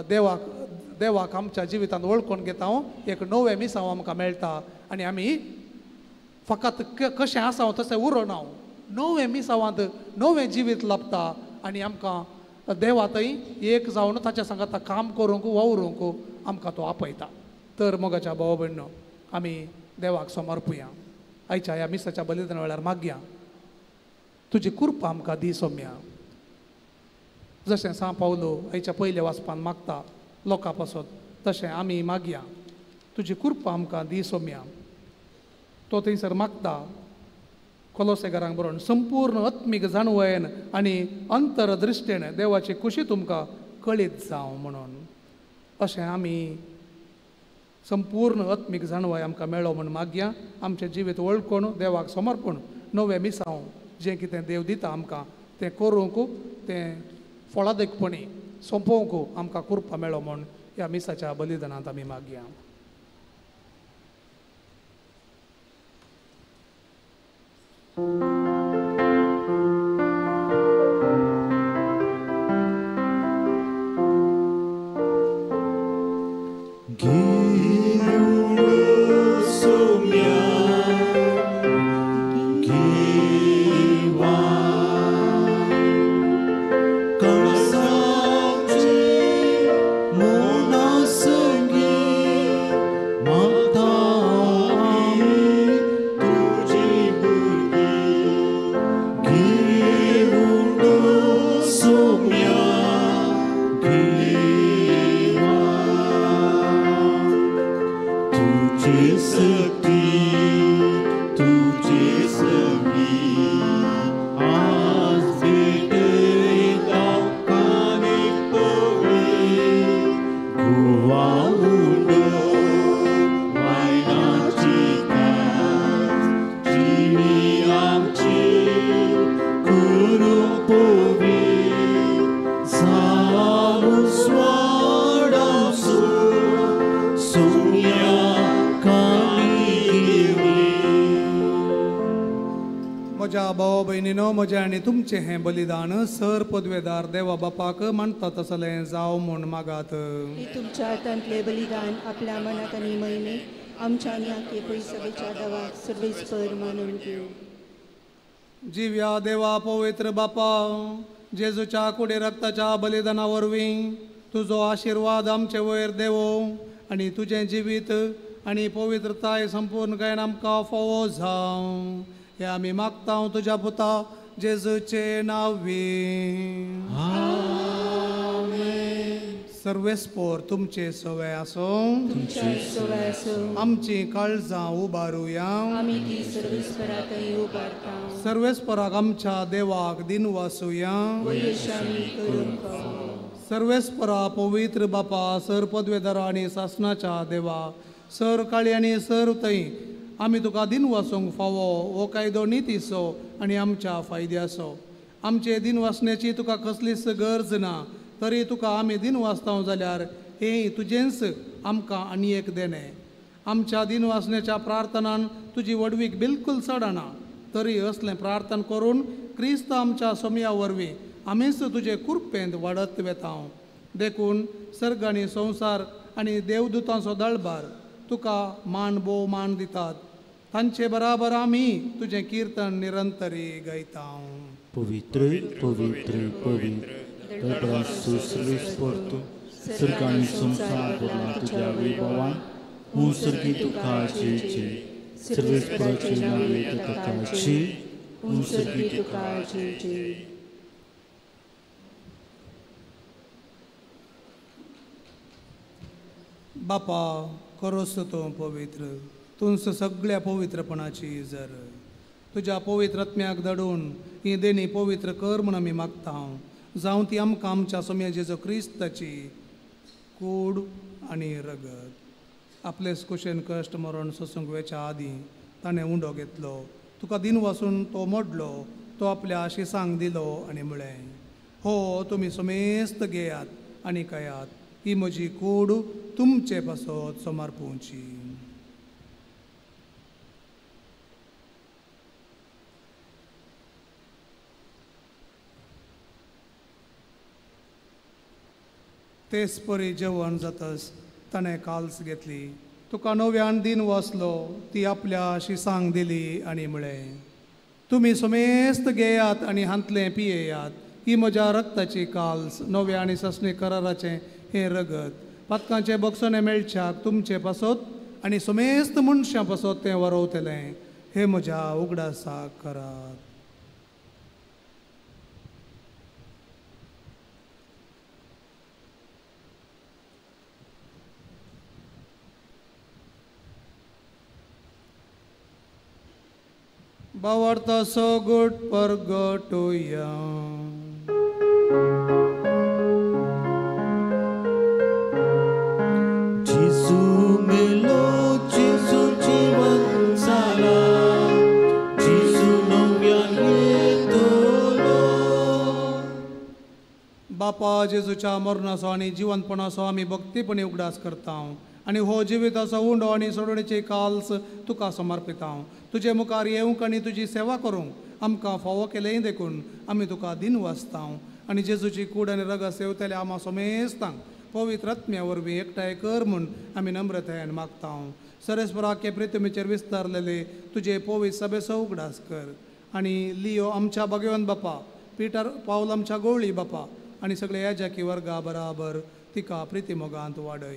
देवाक देवाक आमच्या जिवितांत वळखून घेता, एक नवें मिसांव आमकां मेळटा. आनी आमी फकत कशें आसा तशें उरना, नवें मिसांवांत नवें जिवीत लाभता. आनी आमकां देवा थंय एक जावन ताच्या सांगाता काम करूंक वावरूंक आमकां तो आपयता. तर मोगाच्या भाव भयणो आमी देवाक समर्पुया. आयच्या ह्या मिसाच्या बलिदाना वेळार मागया, तुजी कृपा आमकां दी सोम्या. जशें सांव पावलो आयच्या पयल्या वाचपान मागता लोकां पासत, तशें आमी मागया, तुजी कृपा आमकां दी सोम्या. तो थंयसर मागता कोलोसेकारांक बरोवन, संपूर्ण आत्मीक जाणवयेन आनी अंतरदृश्टेन देवाची खुशी तुमकां कळीत जावं म्हणून. अशें आमी संपूर्ण आत्मीक जाणवय आमकां मेळो म्हूण मागया. आमचें जिवीत वळखून देवाक समर्पण नवें मिसांव जें कितें देव दिता आमकां तें करूंक, तें फळादीकपणी सोंपोवंक आमकां कृपा मेळो म्हूण ह्या मिसाच्या बलिदानांत आमी मागया. म्हजें आनी तुमचें हें बलिदान सर पदवेदार देवा बापाक मानता तसलें जावं म्हूण मागात. तुमच्या हातांतलें बलिदान आपल्या मनात आनी महिमे आमच्या आनी आखे पयसवेच्या देवाक सर्वेस्पर मानून घेवं. जिव्या देवा पवित्र बापा, जेजूच्या कुडी रक्ताच्या बलिदाना वरवीं तुजो आशिर्वाद आमचे वयर देवो आनी तुजें जिवीत आनी पवित्रताय संपूर्ण कांय आमकां फावो जावं. हे आमी मागता तुज्या पुता जेजूचे नांवी. सर्वेस्पोर तुमचे सवे आसूं, आमची काळजां उबारुया. सर्वेस्पराक आमच्या देवाक दिनवासुया. सर्वेस्परा पवित्र बापा, सर पदवेदारा आनी सासनाच्या देवा, सर काळी आनी सर थंय आमी तुका दिनवासूंक फावो हो कायदो नितीचो आनी आमच्या फायद्याचो. आमचे दिनवासण्याची तुका कसलीच गरज ना, तरी तुका आमी दिनवासता जाल्यार हें तुजेंच आमकां आनी एक देणें. आमच्या दिनवासण्याच्या प्रार्थनान तुजी व्हडवीक बिलकूल चडना, तरी असलें प्रार्थना करून क्रिस्त आमच्या सोमया वरवीं आमीच तुजे कुरपेंत वाडत वेता. देखून सर्ग आनी संवसार आनी देवदूतांचो दळबार तुका मान भोव मान दितात. तांचे बराबर आमी तुजें किर्तन निरंतरी गायता. पवित्र पवित्र पवित्र सर्ग आनी संवसार भरला तुज्या वैभवान. हूं सर्गी तुका जय जय, सर्वेस्पराचे नावे तुका जय, हूं सर्गी तुका जय जय. बापा करोस तूं पवित्र, तुंस सगळ्या पवित्रपणाची जर तुज्या पवित्र आत्म्याक धाडून ही देणी पवित्र कर म्हूण आमी मागता. जावं ती आमकां आमच्या सोम्या जेजू क्रिस्ताची कूड आनी रगत. आपलेच कुशेन कश्ट मरण सोसूंक वेच्या आदीं ताणें उंडो घेतलो, तुका दिन वासून तो मोडलो, तो आपल्या शिसांक दिलो आनी म्हळें, हो तुमी समेस्त घेयात आनी खायात, ही म्हजी कूड तुमचे पासत समर्पूंची. तेच परी जेवण जातस ताणें काल्स घेतली, तुका नव्यान दिन वाचलो, ती आपल्या शिसांक दिली आनी म्हळें, तुमी समेस्त घेयात आनी हांतलें पियेयात, ही म्हज्या रक्ताची काल्स, नव्या आनी ससणी कराराचें हें रगत, पातकांचें बक्षणें मेळच्याक तुमचे पासत आनी समेस्त मनशां पासत तें वरोवतलें. हें म्हज्या उगडासाक करात. बावडतासो गुट परगटुया. जेजू मेलो, जेजू जिवन जाला, जेजू नव्यान येतलो. बापा जेजूच्या मरणाचो आनी जिवनपणाचो आमी भक्तीपणी उगडास करता आनी हो जिविताचो उंडो आनी सोडणेची काल्स तुका समर्पिता. तुजे मुखार येवंक आनी तुजी सेवा करूंक आमकां फावो केलेंय देखून आमी तुका दिन वाचता. आनी जेजूची कूड आनी रगत सेवतले आमा समेस्तांक पवित्र आत्म्या वरवीं एकठांय कर म्हूण आमी नम्रतायेन मागता. सरेस्पराके प्रितमीचेर विस्तारलेले तुजे पवित्र सभेचो उगडास कर आनी लियो आमच्या भगवंत बापा, पिटर पावल आमच्या गोवळी बापा आनी सगळे याजाकी वर्गा बराबर तिका प्रितीमोगांत वाडय.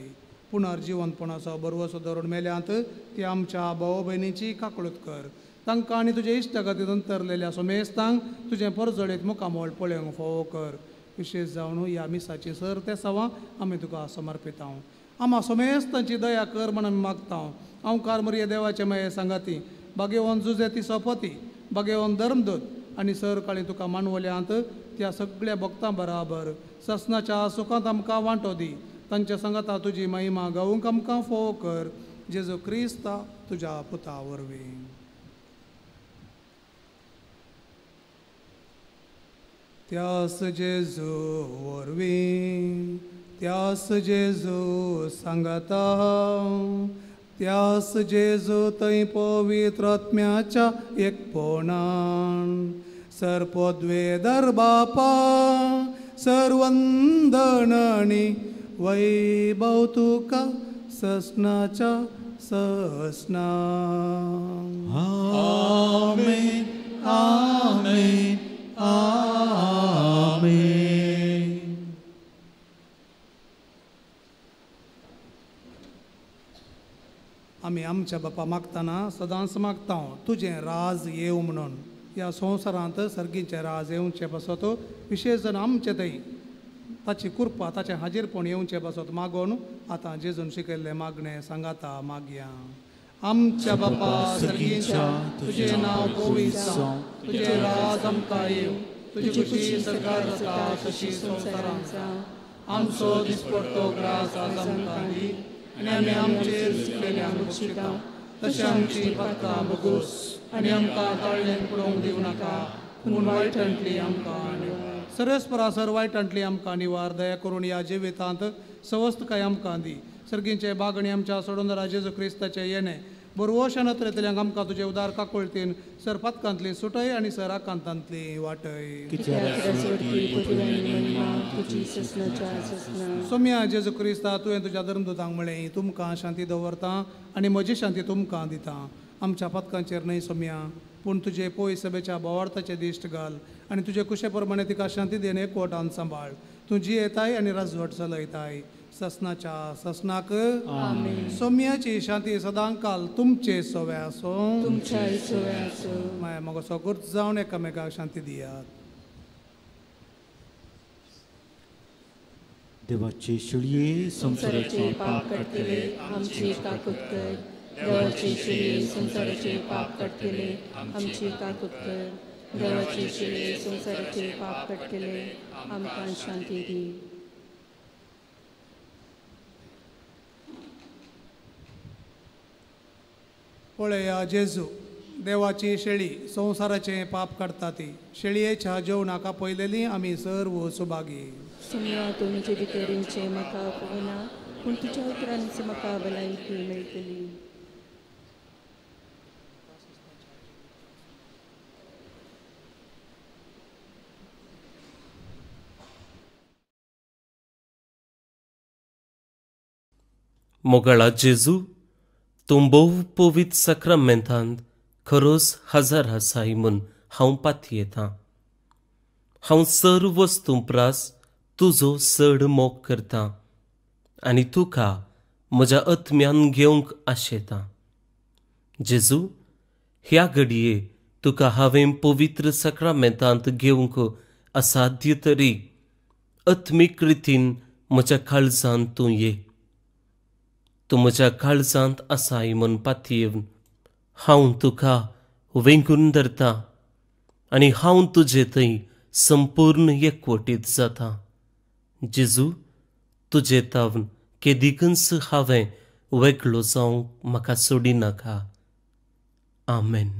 पुनर्जिवनपणाचो बरवसो धरून मेल्यांत ती आमच्या भाव भयणीची काकळूत कर. तांकां आनी तुजे इश्टागतींत अंतरलेल्या सोमेस्तांक तुजें परजळीत मुखामोळ पळोवंक फावो कर. विशेश जावन ह्या मिसाची सर ते सवां आमी तुका समर्पिता. आमा सोमेस्तांची दया कर म्हण आमी मागता. अंवकार मरिये देवाचे माये सांगाती, बागेवन जुजे ती सोपती, बागेवन धर्मदूत आनी सर काळी तुका मानवल्यांत त्या सगळ्या भक्तां बराबर ससनाच्या सुखांत आमकां वांटो दी. तांच्या सांगाता तुजी महिमा गावूंक आमकां फोव कर. जेजू क्रिस्ता तुज्या पुता वरवीं. त्यास जेजू वरवीं, त्यास जेजू सांगाता, त्यास जेजू थंय पवित्र आत्म्याच्या एकपणान सर्पद्वेदर बापा सर्वंदनानी वैभव तुका ससनाच्या ससना. आमेन आमेन आमेन. आमी आमच्या बापा मागतना सदांच मागता तुजें राज येवं म्हणून. ह्या संवसारांत सर्गीचें राज येवचें पासत विशेश जावन आमचे थंय ताची कृपा ताचें हाजीरपण येवचें पासत मागोवन आतां जेजून शिकयल्लें मागणें सांगाता मागया. आमच्या बापा सर्गीच्या, तुजें नांव पवित्र जावं, तुजें राज आमकां येवं, तुजी खुशी सरकार जाता तशी संवसारांत जावं. आमचो दिसपडतो ग्रास आज आमकां दी आनी आमी आमचेर चुकलेल्यांक बक्षिता तशें आमची पातकां भोगोस आनी आमकां ताळ्ळेन पडोवंक दिवं नाका, पूण वायटांतली आमकां निवार. सरस्परासर वायटांतली आमकां निवार. दया करून ह्या जिवितांत सवस्तकाय आमकां दी. सर्गींचे बागणी आमच्या सोडून जेजू क्रिस्ताचें येणें बरवोश नत्रेतल्यांक आमकां तुजे उदार काकुळतीन सर पातकांतली सुटय आनी सर आकांतांतली वाटय. सोम्या जेजू क्रिस्ता तुवें तुज्या धर्मदूतांक म्हळें तुमकां शांती दवरता आनी म्हजी शांती तुमकां दिता. आमच्या पातकांचेर न्हय सोम्या पूण तुजे पोय सभेच्या बोवार्थाचे दिश्ट घाल आनी तुजे कुशे प्रमाणे तिका शांती then एकवटान सांबाळ. तूं जियेताय आनी राजवट चलयताय ससनाच्या ससनाक. सोम्याची शांती सदांकाल तुमचे सोवे आसूं. माया मगो सगूर्त जावन एकामेकाक शांती दियात. देवाचे शिळये संवसाराचे पाप काडटले आमची काकूत कर. देवाची शिळये संवसाराचे पाप काडटले आमची काकूत कर. देवाची शिळये संवसाराचे पाप काडटले आमकां शांती दी. पळया जेजू देवाची शेळी संवसाराचें पाप काडटा ती शेळयेच्या जेवणाक आपयलेली आमी सर्व सुभागी. सोम्या तुमचे भितर येवचें म्हाका पळोवना पूण तुज्या उतरांनीच म्हाका भलायकी मेळटली. मोगाळा जेजू तूं भोव पवित्र साक्रामेंतांत खरोच हजार आसाय म्हूण हांव पातयेतां. हांव सर्व वस्तूं प्रास तुजो चड मोग करतां आनी तुका म्हज्या आत्म्यान घेवंक आशेतां. जेजू ह्या घडये तुका हांवें पवित्र साक्रामेंतांत घेवंक असाध्य तरी आत्मीक रितीन म्हज्या काळजांत तूं ये. तूं म्हज्या काळजांत आसाय म्हूण पातयेवन हांव तुका वेंगून धरता आनी हांव तुजे थंय संपूर्ण एकवटीत जाता. जेजू तुजे तावन केदिकूच हांवें वेगळो जावंक म्हाका सोडिनाका. आमेन.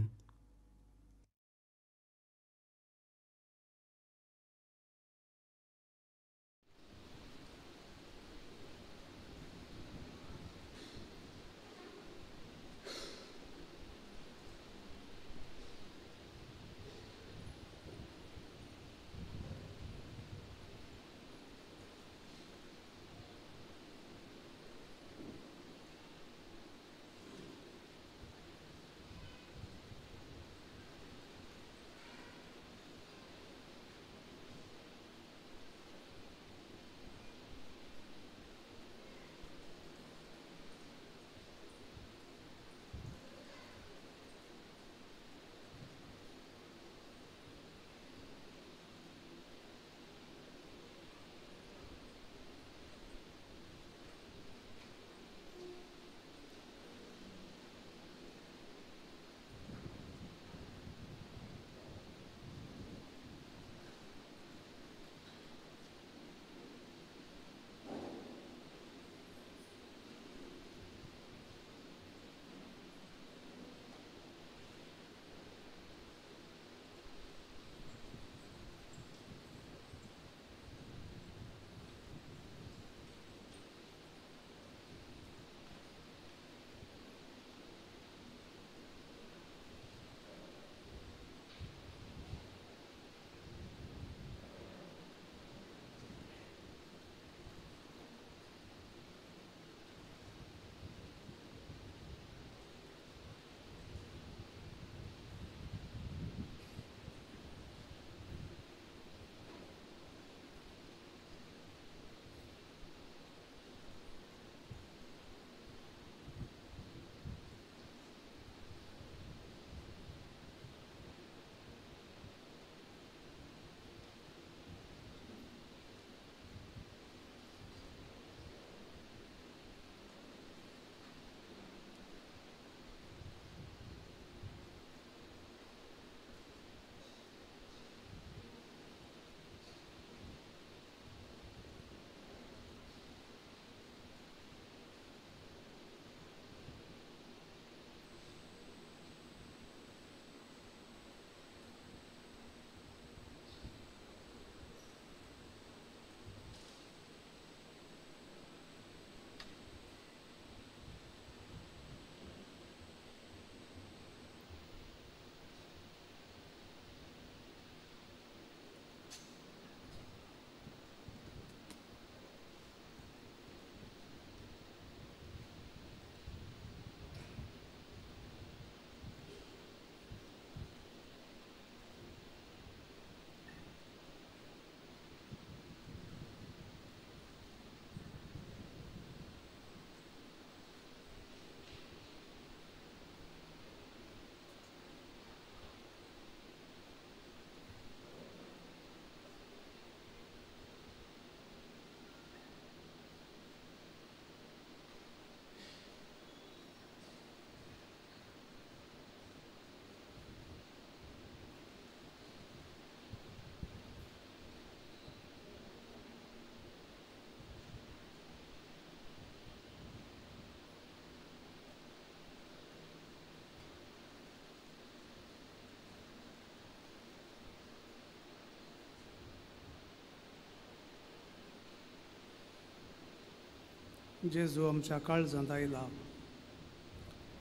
जेजू आमच्या काळजांत आयला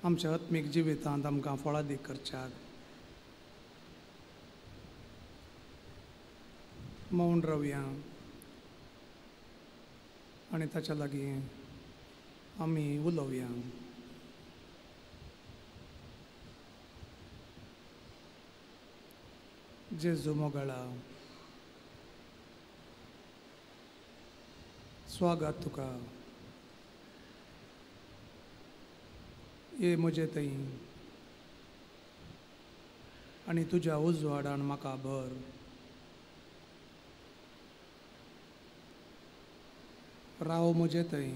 आमच्या आत्मीक जिवितांत आमकां फळादीक करच्याक. मौन रावया आनी ताच्या लागीं आमी उलोवया. जेजू मोगाळा, स्वागत तुका. ये म्हजे थंय आनी तुज्या उजवाडान म्हाका भर. राव म्हजे थंय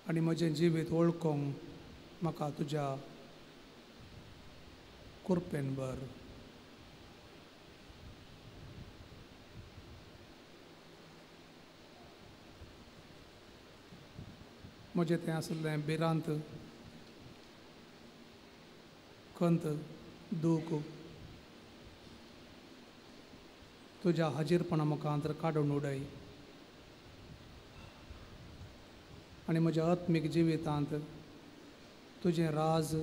आनी म्हजें जिवीत वळखूंक म्हाका तुज्या कृपेन भर. म्हजें तें आसलें भिरांत, खंत, दूख तुज्या हाजीरपणा मुखार काडून उडय आनी म्हज्या आत्मीक जिवितांत तुजें राज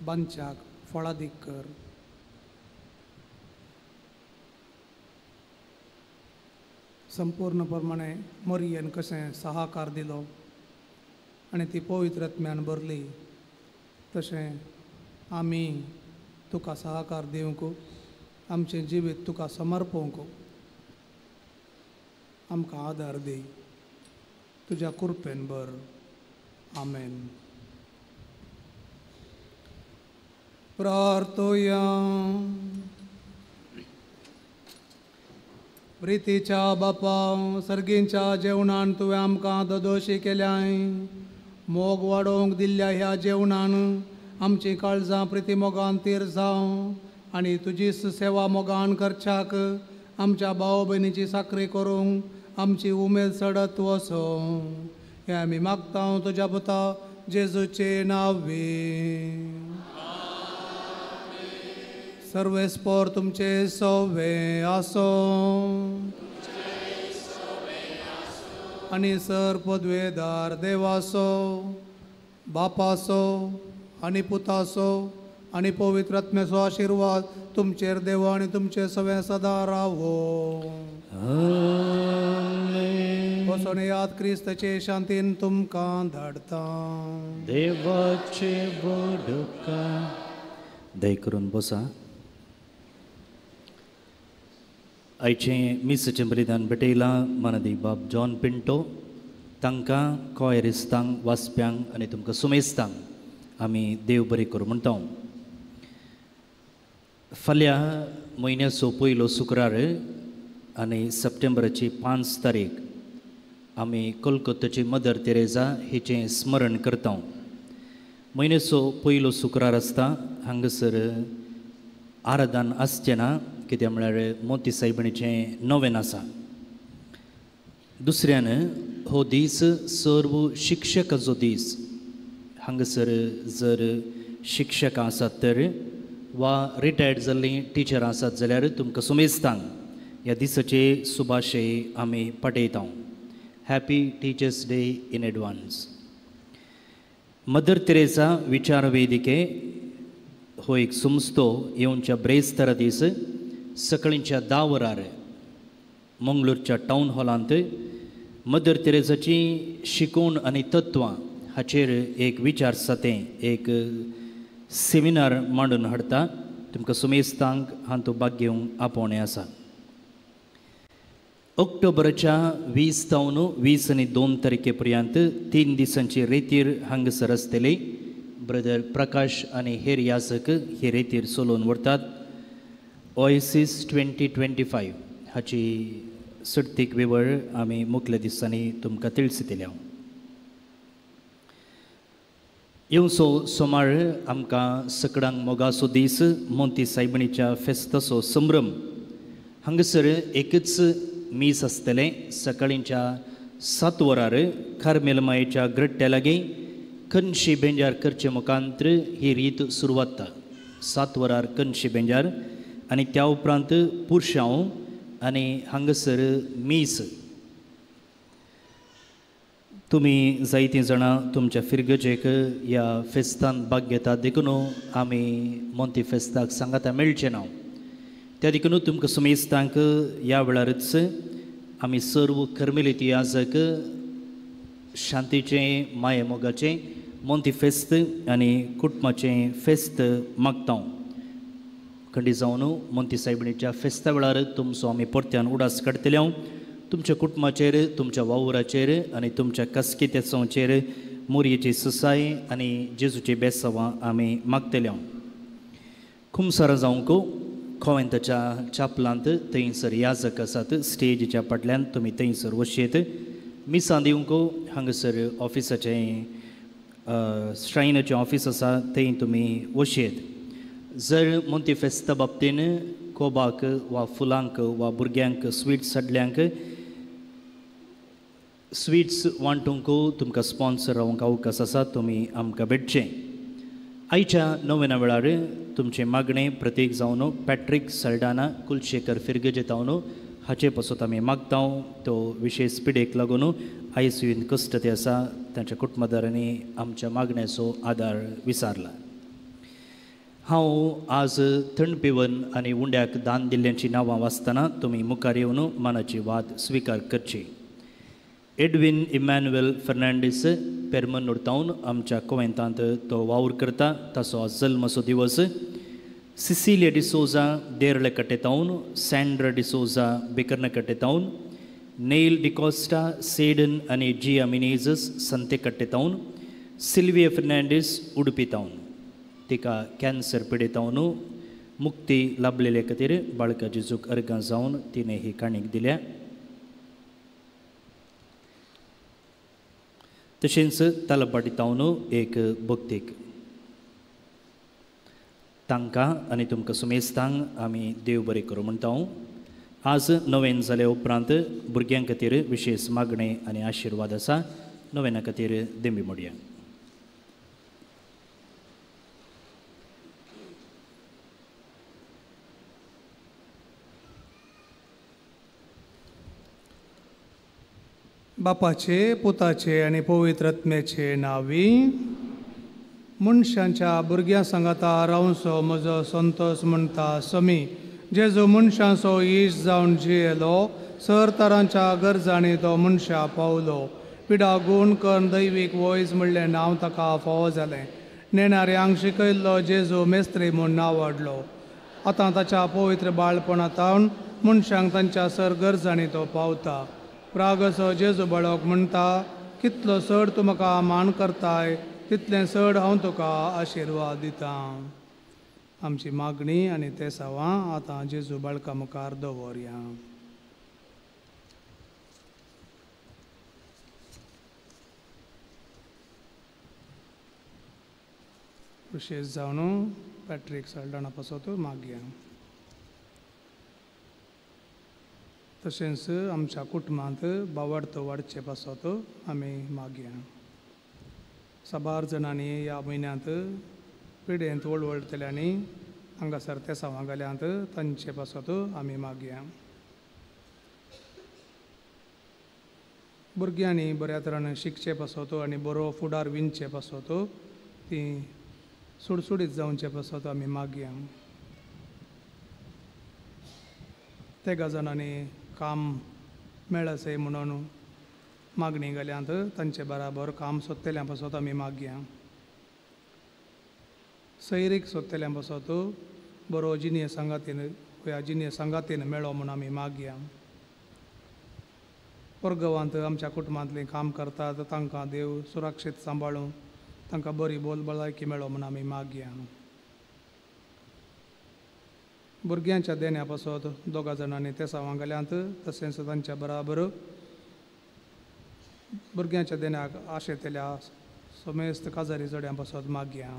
बांदच्याक फळादीक कर. संपूर्ण प्रमाणे मरियेन कशें सहाकार दिलो आनी ती पवित्र आत्म्यान भरली, तशें आमी तुका सहाकार दिवंक, आमचें जिवीत तुका समर्पूंक आमकां आदार दी. तुज्या कृपेन भर. आमेन. प्रार्थोया. प्रितीच्या बापा, सर्गींच्या जेवणान तुवें आमकां ददोशी केल्याय. मोग वाडोवंक दिल्ल्या ह्या जेवणान आमचीं काळजां प्रिती मोगान तीर जावं आनी तुजी सेवा मोगान करच्याक आमच्या भाव भयणीची साकरी करूंक आमची उमेद चडत वसों. हें आमी मागता तुज्या पुता जेजूचे नांवे. सर्वेस्पोर तुमचे सोवे आसों आनी सर पदवेदार देवासो, बापासो आनी पुतासो आनी पवित्र आत्म्याचो आशिर्वाद तुमचेर देव आनी तुमचे सवें सदां रावो. वचून याद क्रिस्ताचे शांतीन तुमकां धाडता. देवाचे बोडका दय करून बसा. आयचें मिसाचें बलिदान भेटयलां मानादी बाब जॉन पिंटो तांकां, कॉयरिस्तांक, वाचप्यांक आनी तुमकां सुमेस्तांक आमी देव बरें करूं म्हणटा. फाल्यां म्हयन्याचो पयलो शुक्रार आनी सप्टेंबराची 5 तारीख आमी कोलकाताची मदर तेरेजा हिचें स्मरण करता. म्हयन्याचो पयलो शुक्रार आसता, हांगासर आराधन आसचें ना, कित्याक म्हळ्यार मोती सायबिणीचें नवेन आसा. दुसऱ्यान हो दीस सर्व शिक्षकाचो दीस. हांगासर जर शिक्षकां आसात तर वा रिटायर्ड जाल्लीं टिचरां आसात जाल्यार तुमकां सुमेस्तांक ह्या दिसाचे सुभाशे आमी पाठयता. Happy teachers day in advance. Mother Teresa विचार वेदिके हो एक संस्थो येवच्या ब्रेस्तारा दीस सकाळींच्या 10 वरार मंगळूरच्या टावन हॉलांत मदर तेरेसाची शिकवण आनी तत्वां हाचेर एक विचार सातें एक सेमिनार मांडून हाडटा. तुमकां सुमेस्तांक हातूंत भाग घेवंक आपोवणें आसा. ऑक्टोबराच्या 20 तावन 20 आनी 2 तारखे पर्यंत 3 दिसांची रेतीर हांगासर आसतली. ब्रदर प्रकाश आनी हेर याजक हे रेतीर चलोवन व्हरतात. ओएसीस 2025 हाची सडतीक वेवळ आमी मुखल्या दिसांनी तुमकां तिळसितल्या. येवचो सोमार आमकां सकडांक मोगाचो दीस, मोंती सायबिणीच्या फेस्ताचो संभ्रम. हांगासर एकच मीस आसतलें सकाळींच्या 7 वरार कार्मेल मायेच्या ग्रट्ट्या लागीं कनशी बेंजार करचे मुखांत्र ही रीत सुरवात. 7 वरार कनशी बेंजार आनी त्या उपरांत पुरशांव आनी हांगासर मीस. तुमी जायतीं जाणां तुमच्या फिरगजेक ह्या फेस्तान भाग घेतात देखून आमी मोंती फेस्ताक सांगाता मेळचें ना. त्या देखून तुमकां सुमेस्तांक ह्या वेळारच आमी सर्व कर्मेलिती याजक शांतीचें मायेमोगाचें मोंती फेस्त आनी कुटुंबाचें फेस्त मागता. खंडी जावन मोंती सायबिणीच्या फेस्ता वेळार तुमचो आमी परत्यान उडास काडटले. तुमच्या कुटुंबाचेर, तुमच्या वावराचेर आनी तुमच्या कास्कित्याचेर मोरयेची सुसाय आनी जेजूची बेसावां आमी मागतले. खुमसारां जावंक कोवेंताच्या चापलांत थंयसर याजक आसात. स्टेजीच्या फाटल्यान तुमी थंयसर वशयेत. मिसां दिवंक हांगासर ऑफिसाचें श्रायनाचें ऑफीस आसा थंय तुमी वशयेत. जर मोंती फेस्ता बाबतीन कोबाक वा फुलांक वा भुरग्यांक स्विट्स हाडल्यांक स्विट्स वांटूंक तुमकां स्पॉन्सर रावंक अवकाश आसा, तुमी आमकां भेटचें. आयच्या नव्याना वेळार तुमचें मागणें प्रतीक जावन पॅट्रीक सल्डाना कुलशेखर फिरगजेतावन हाचे पासत आमी मागता. तो विशेश पिडेक लागून आयसीयून कश्ट ते आसा. तांच्या कुटुंबदारांनी आमच्या मागण्याचो आदार विचारला. हांव आज थंड पिवन आनी उंड्याक दान दिल्ल्यांची नांवां वाचतना तुमी मुखार येवन मानाची वाद स्विकार करची. एडवीन इमॅन्युएल फर्नांडीस पेरमनूर तावन आमच्या कोवेंतांत तो वावर करता. ताचो आज जल्माचो दिवस. सिसिलिया डिसोजा देरलेकट्टे तावन, सँड्रा डिसोजा बेकर्नकट्टे तावन, नेल डिकॉस्टा सेडन आनी जिया मिनेजस संतेकट्टे तावन, सिल्विया फर्नांडीस उडपी तावन तिका कॅन्सर पिडेतावन मुक्ती लाभलेले खातीर बाळका जेजूक अर्गां जावन तिणें ही काणीक दिल्या. तशेंच तालपाटी तावन एक भक्तीक तांकां आनी तुमकां सुमेस्तांक आमी देव बरें करूं म्हणटा. आज नवेन जाल्या उपरांत भुरग्यां खातीर विशेश मागणें आनी आशिर्वाद आसा. नवेना खातीर देंबी मोडया. बापाचे, पुताचे आनी पवित्र आत्म्याचे नांवी. मनशांच्या भुरग्यां सांगाता रावचो म्हजो संतोस म्हणटा समी. जेजू मनशांचो इश्ट जावन जियेलो, सर तरांच्या गरजांनी तो मनशा पावलो. पिडा गुण करून दैवीक वयज म्हणलें नांव ताका फावो जालें. नेणाऱ्यांक शिकयल्लो जेजू मेस्त्री म्हूण नांव वाडलो. आतां ताच्या पवित्र बाळपणांत मनशांक तांच्या सर गरजांनी तो पावता. प्रागसो जेजू बाळक म्हणटा, कितलो चड तूं म्हाका मान करताय तितलें चड हांव तुका आशिर्वाद दितां. आमची मागणी आनी ते सवां आतां जेजू बाळका मुखार दवरया. विशेश जावन पॅट्रीक सल्डाणा पासत मागया. तशेंच आमच्या कुटुंबांत बावडतो वाडचे पासत आमी मागया. साबार जाणांनी ह्या म्हयन्यांत पिडेंत वळवळटल्यांनी हांगासर ते सवां घाल्यांत तांचे पासत आमी मागया. भुरग्यांनी बऱ्या तरान शिकचे पासत आनी बरो फुडार विणचे पासत तीं सुडसुडीत जावचे पासत आमी मागया. तेगा जाणांनी काम मेळचें म्हणून मागणी घाल्यांत तांचे बराबर काम सोदतल्यां पासत आमी मागया. सैरीक सोदतल्यां पासत बरो जिणये सांगातीन ह्या जिणये सांगातीन मेळो म्हूण आमी मागया. परगांवांत आमच्या कुटुंबांतलीं काम करतात तांकां देव सुरक्षीत सांबाळूं, तांकां बरी बोल भलायकी मेळो म्हूण आमी मागया. भुरग्यांच्या देण्या पासत दोगा जाणांनी ते सवां घाल्यांत तशेंच तांच्या बराबर भुरग्यांच्या देण्याक आशेतल्या समेस्त काजारी जोड्यां पासत मागया.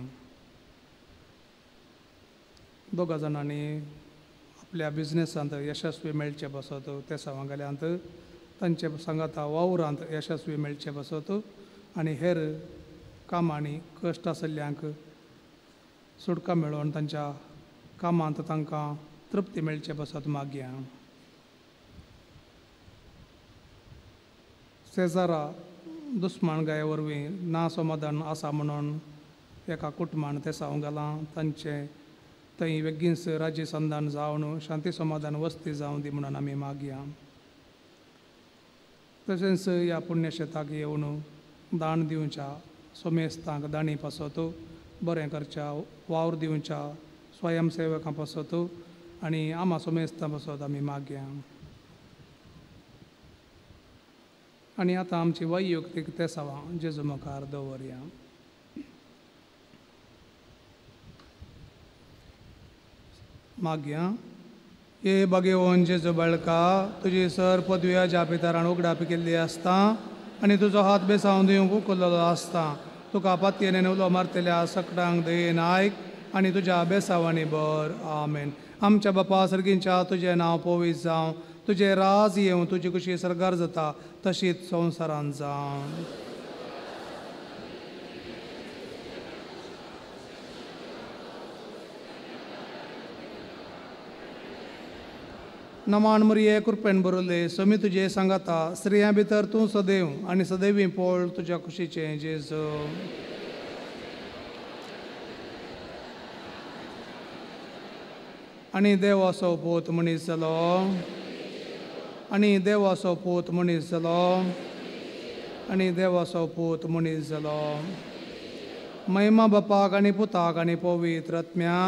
दोगा जाणांनी आपल्या बिजनेसांत यशस्वी मेळचे पासत ते सवां घाल्यांत तांचे सांगाता वावरांत यशस्वी मेळचे पासत आनी हेर कामांनी कश्ट आशिल्ल्यांक सुटका मेळोवन तांच्या कामांत तांकां तृप्ती मेळचे पासत मागया. शेजारा दुस्मान गाये वरवीं ना समाधान आसा म्हणून एका कुटुंबान तें सावंक घालां. तांचें थंय बेगीनच राज्य संधान जावन शांती समाधान वस्ती जावं दी म्हणून आमी मागया. तशेंच ह्या पुण्यशेताक येवन दान दिवच्या सोमेस्तांक दाणी पासत बरें करच्या वावर दिवच्या स्वयंसेवकां पासत आनी आमा सोमेस्तां पासत आमी मागया. आनी आतां आमची वैयक्तीक तेसावां जेजू मुखार दवरया. मागया. हे बागेवन जेजू बाळका, तुजी सर पदव्या ज्या पितरान उगडापी केल्ली आसता आनी तुजो हात बेसावन दिवंक उखल्लो आसता, तुका पातयेन उलो मारतल्या सकडांक दयेन आयक आनी तुज्या बेसावांनी बर. आमेन. आमच्या बापा सर्गींच्या तुजें नांव पवित्र जावं, तुजें राज येवं, तुजी कुशी सरगार जाता तशीच संवसारांत जावं. नमान मरिये कृपेन बरयले समी तुजे सांगाता, स्त्रियां भितर तूं सदैव आनी सदैवी पोळ तुज्या कुशीचें जेजू. आनी देवाचो पूत मनीस जालो, आनी देवाचो पूत मनीस जालो, आनी देवाचो पूत मनीस जालो. महिमा बापाक आनी पुताक आनी पवित्र आत्म्या.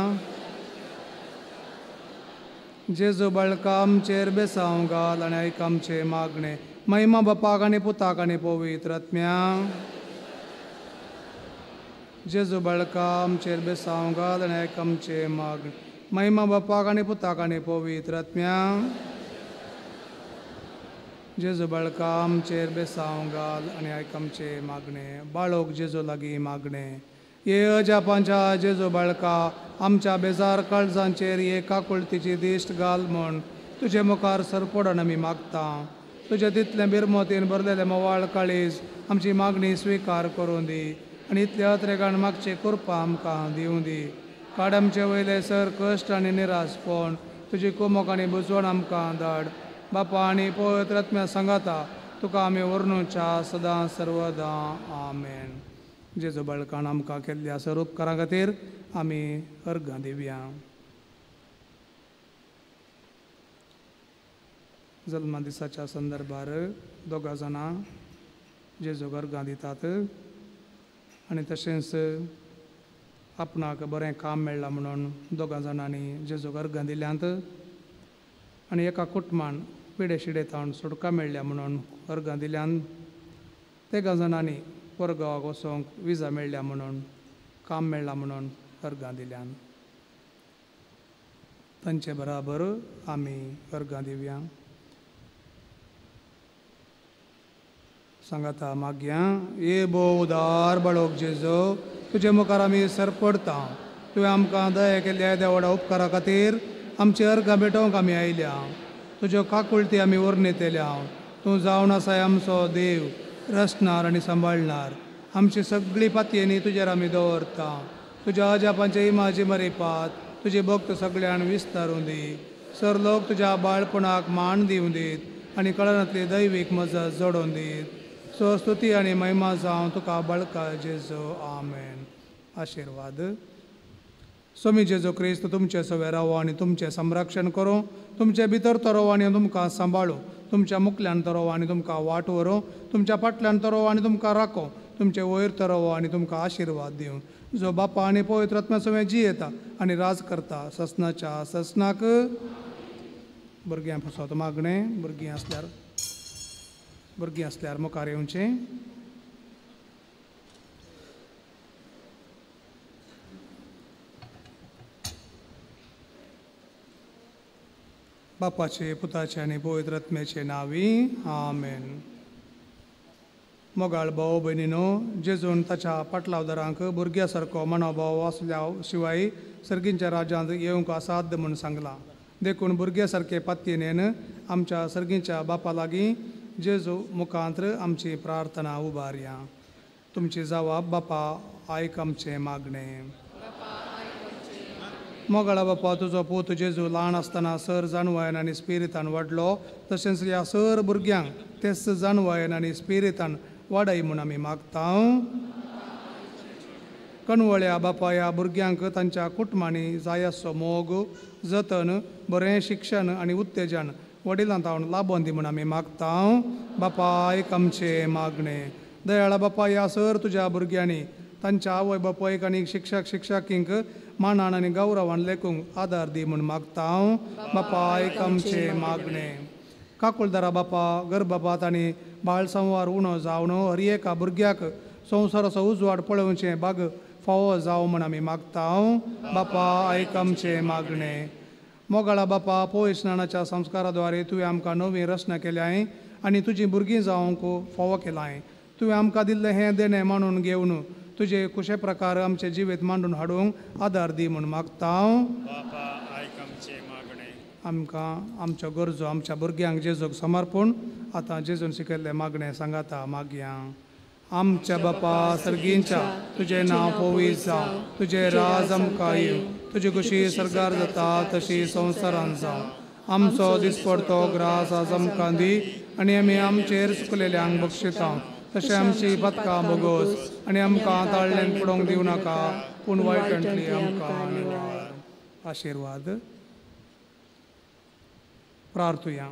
जेजू बाळका आमचेर बेसांव घाल आनी आयक आमचें मागणें. महिमा बापाक आनी पुताक आनी पवित्र आत्म्या. जेजू बाळका आमचेर बेसांव घाल आनी आयक आमचें मागणें. महिमा बापाक आनी पुताक आनी पवित्र आत्म्या. जेजू बाळका आमचेर बेसांव घाल आनी आयक आमचें मागणें. बाळोक जेजू लागीं मागणें. ये अजापांच्या जेजू बाळका, आमच्या बेजार काळजांचेर ये काकुळतीची दिश्ट घाल म्हूण तुजे मुखार सरपडून आमी मागता. तुजे तितलें बिरमोतीन भरलेलें मोवाळ काळीज आमची मागणी स्विकार करूं दी आनी इतले अत्रेगान मागचे कृपा आमकां दिवं दी. काड आमचे वयले सर कश्ट आनी निराशपण, तुजी कुमोक आनी बुजवण आमकां धाड. बापा आनी पवित्र आत्म्या सांगाता तुका आमी वर्णुच्या सदां सर्वदां. आमेन. जेजू बाळकान आमकां केल्ल्या सर उपकारां खातीर आमी अर्घां दिवया. जल्मा दिसाच्या संदर्भार दोगां जाणां जेजूक अर्घां दितात आनी तशेंच आपणाक बरें काम मेळ्ळां म्हणून दोगां जाणांनी जेजूक अर्घां दिल्यांत आनी एका कुटुंबान पिडे शिडे तावन सुटका मेळ्ळ्या म्हणून अर्घां दिल्यान. तेगां जाणांनी परगांवाक वचोंक विजा मेळ्ळ्या म्हणून काम मेळ्ळां म्हणून अर्घां दिल्यान. तांचे बराबर आमी अर्घां दिवया. सांगाता मागया. ये भोव उदार बाळोक जेजू, तुजे मुखार आमी सरपडता. तुवें आमकां दया केल्ल्या येद्या व्हडा उपकारा खातीर आमची अर्घां भेटोवंक आमी आयल्या. तुज्यो काकुळती आमी वर्णितल्या. तूं जावन आसाय आमचो देव, रचणार आनी सांबाळणार. आमची सगळी पातयेनी तुजेर आमी दवरता. तुज्या अजापांचे इमाजी मरेपात तुजे भक्त सगळ्यान विस्तारून दी. सर लोक तुज्या बाळपणाक मान दिवं दीत आनी कळनांतली दैवीक मजत जोडून दीत. सो स्तुती आनी महिमा जावं तुका बाळका जेजू. आमेन. आशिर्वाद. स्वामी जेजू क्रिस्त तुमचे सवे रावो आनी तुमचें संरक्षण करूं, तुमचे भितर तो रावो आनी तुमकां सांबाळूं, तुमच्या मुखल्यान तो रावो आनी तुमकां वाट व्हरूं, तुमच्या फाटल्यान तो रावो आनी तुमकां राखो, तुमचे वयर तो रावो आनी तुमकां आशिर्वाद दिवं. जो बापा आनी पवित्र आत्म्या सवें जियेता आनी राज करता ससनाच्या ससनाक. भुरग्यां पासत मागणें. भुरगीं आसल्यार मुखार येवचें. बापाचे पुताचे आनी पवित्र आत्म्याचे नांवी. आमेन. मोगाळ भाव भयणीनो, जेजून ताच्या पाटलावदारांक भुरग्या सारको मनोभाव आसल्या शिवाय सर्गींच्या राज्यांत येवंक असाध्य म्हूण सांगलां. देखून भुरग्या सारके पातयेन आमच्या सर्गींच्या बापा लागीं जेजू मुखांत्र आमची प्रार्थना उबारया. तुमची जवाब बापा आयक आमचें मागणें. मोगाळा बापा, तुजो पूत जेजू ल्हान आसतना सर जाणवायन आनी स्पिरितान वाडलो, तशेंच ह्या सर भुरग्यांक तेच जाणवायेन आनी स्पिरितान वाडय म्हूण आमी मागता. कणवळ्या बापाया भुरग्यांक तांच्या कुटुंबांनी जाय आसचो मोग, जतन, बरें शिक्षण आनी उत्तेजन वडिलां तावन लाबोवन दी म्हूण आमी मागता. बापायक आमचें मागणें. दयाळा बापाया, सर तुज्या भुरग्यांनी तांच्या आवय बापायक आनी शिक्षक शिक्षकींक मानान आनी गौरवान लेखूंक आदार दी म्हूण मागता. बापायक आमचें मागणें. काकुळदारा बापा, गर्भपात आनी बाळ संवार उणो जावन हर एका भुरग्याक संवसाराचो उजवाड पळोवचें बाग फावो जावं म्हूण आमी मागता. बापा आयक आमचें मागणें. मोगाळा बापा, पवित्र स्नानाच्या संस्कारा द्वारे तुवें आमकां नवी रचना केल्याय आनी तुजी भुरगीं जावंक फावो केलाय. तुवें आमकां दिल्लें हें देणें मांडून घेवन तुजे कुशे प्रकार आमचे जिवीत मांडून हाडूंक आदार दी म्हूण मागता. आमकां आमच्यो गरजो आमच्या भुरग्यांक जेजूक समर्पण आतां जेजून शिकयल्लें मागणें सांगाता मागया. आमच्या बापा सर्गींच्या, तुजें नांव पवित्र जावं, तुजें राज आमकां येवं, तुजी खुशी सर्गार जाता तशी संवसारान जावं. आमचो दिसपडतो ग्रास आज आमकां दी आनी आमी आमचेर चुकलेल्यांक बक्षिता तशें आमची पदकां भोगोस आनी आमकां ताळ्ळेन पडोवंक दिवं नाका, पूण वायटांतली आमकां निवार. आशिर्वाद. प्रार्थुया.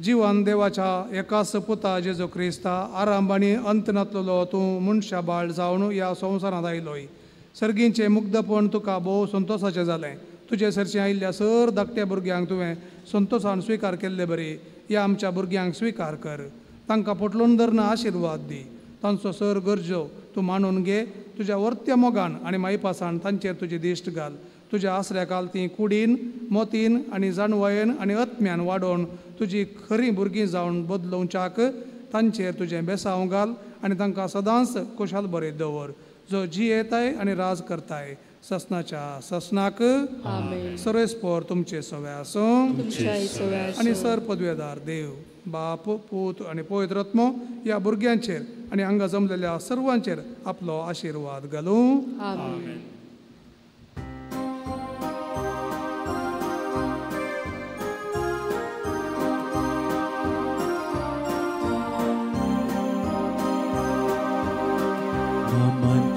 जिवन देवाच्या एकाच पुता जेजू क्रिस्ता, आरंभ आनी अंत नातलेलो तूं मनशा बाळ जावन ह्या संवसारांत आयलोय. सर्गींचें मुग्धपण तुका भोव संतोसाचें जालें. तुजे सरचें आयिल्ल्या सर धाकट्या भुरग्यांक तुवें संतोसान स्विकार केल्ले बरी ह्या आमच्या भुरग्यांक स्विकार कर. तांकां पोटलून धरून आशिर्वाद दी. तांचो सर गरजो तूं मानून घे. तुज्या वर्त्या मोगान आनी मायपासान तांचेर तुजी दिश्ट घाल. तुज्या आसऱ्या काल ती कुडीन, मोतीन आनी जाणवायेन आनी आत्म्यान वाडोवन तुजी खरी भुरगीं जावन बदलोवच्याक तांचेर तुजें बेसांव घाल आनी तांकां सदांच खुशाल बरें दवर. जो जियेताय आनी राज करताय ससनाच्या ससनाक. सर्वेस्पोर तुमचे सवे आसूं. आनी सर पदवेदार देव बाप, पूत आनी पवित्र आत्मो ह्या भुरग्यांचेर आनी हांगा जमलेल्या सर्वांचेर आपलो आशिर्वाद घालूं.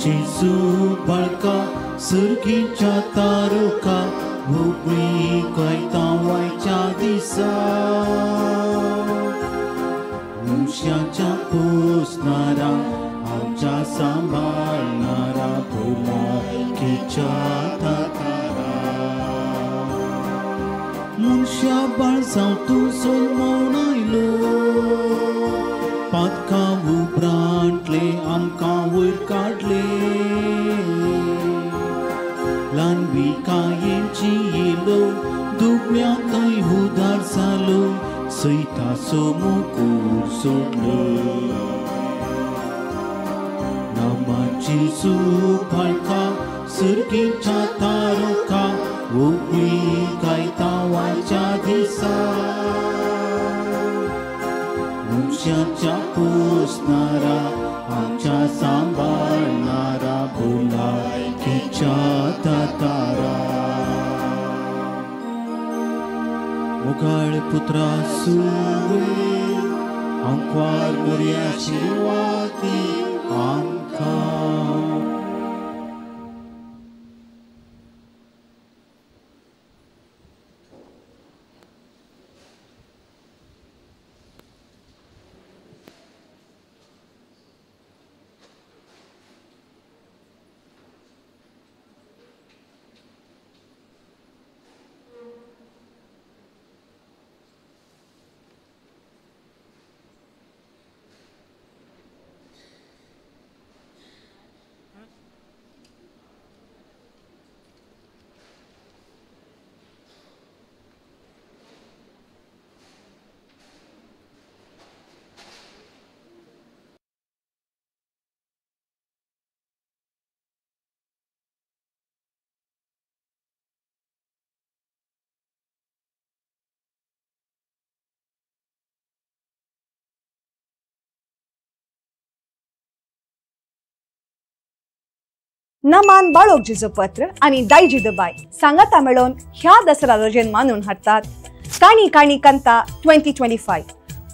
जेजू बाळका सर्गीच्या तारुका भोगळी गायता वायच्या दिसा, मनशाच्या पोसणारा आमच्या सांबाळणारा भुलायकीच्या दातारा. मनशा बाळ जावं तूं जल्मून आयलो, पातकां उपरांतले आमकां वयर काडले, ल्हान विकायेची येयलो दुबळ्या थंय उदार जालो, सैताचो मुकूर सोडलो. नामाची बाळका सर्गीच्या तारुका ओगळी गायता वायच्या दिसा, मनशाच्या पोसणारा आमच्या सांबाळणारा भुलायकीच्या दातारा. मोगाळ पुत्रा सुवे आंकवार मोरया आशिर्वादी आमकां. नमान बाळोक जिजो पत्र आनी दायजी दबाय सांगाता मेळोवन ह्या दसरा रजेन मानून हाडटात काणी काणी कंता 2025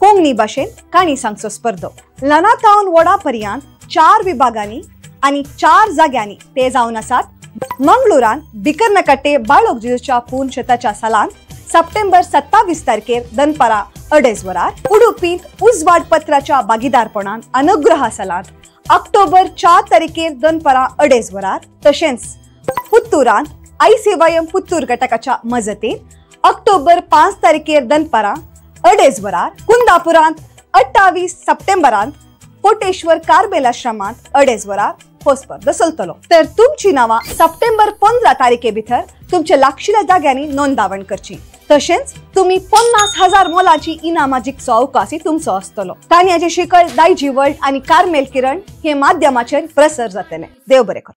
कोंकणी भाशेन काणी सांगचो स्पर्धो. ल्हाना थावन वडा पर्यंत 4 विभागांनी आनी 4 जाग्यांनी ते जावन आसात. मंगळुरान बिकरनकट्टे बाळोक जेजूच्या पूर्ण शेताच्या सालांत सप्टेंबर 27 तारखेर दनपारा 2:30 वरार, उडुपींत उजवाड पत्राच्या भागीदारपणान अनुग्रहा सालांत ऑक्टोबर 4 तारखेर दनपारा 2:30 वरार, तशेंच पुत्तूरांत आयसीवायम पुत्तूर घटकाच्या मजतीन ऑक्टोबर 5 तारखेर दनपारा 2:30 वरार, कुंदापुरांत 28 सप्टेंबरांत कोटेश्वर कार्बेल आश्रमांत 2:30 वरार हो स्पर्धा चलतलो. तर तुमची नांवां सप्टेंबर 15 तारखे भितर तुमच्या लागशिल्ल्या जाग्यांनी नोंदावण करची. तशेंच तुमी 50,000 मोलाची इनामां जिखचो अवकाशय तुमचो आसतलो. काणयाची शिकळ, दायजी वर्ल्ड आनी कार्मेल किरण हे माध्यमाचेर प्रसार जातले. देव बरें करूं.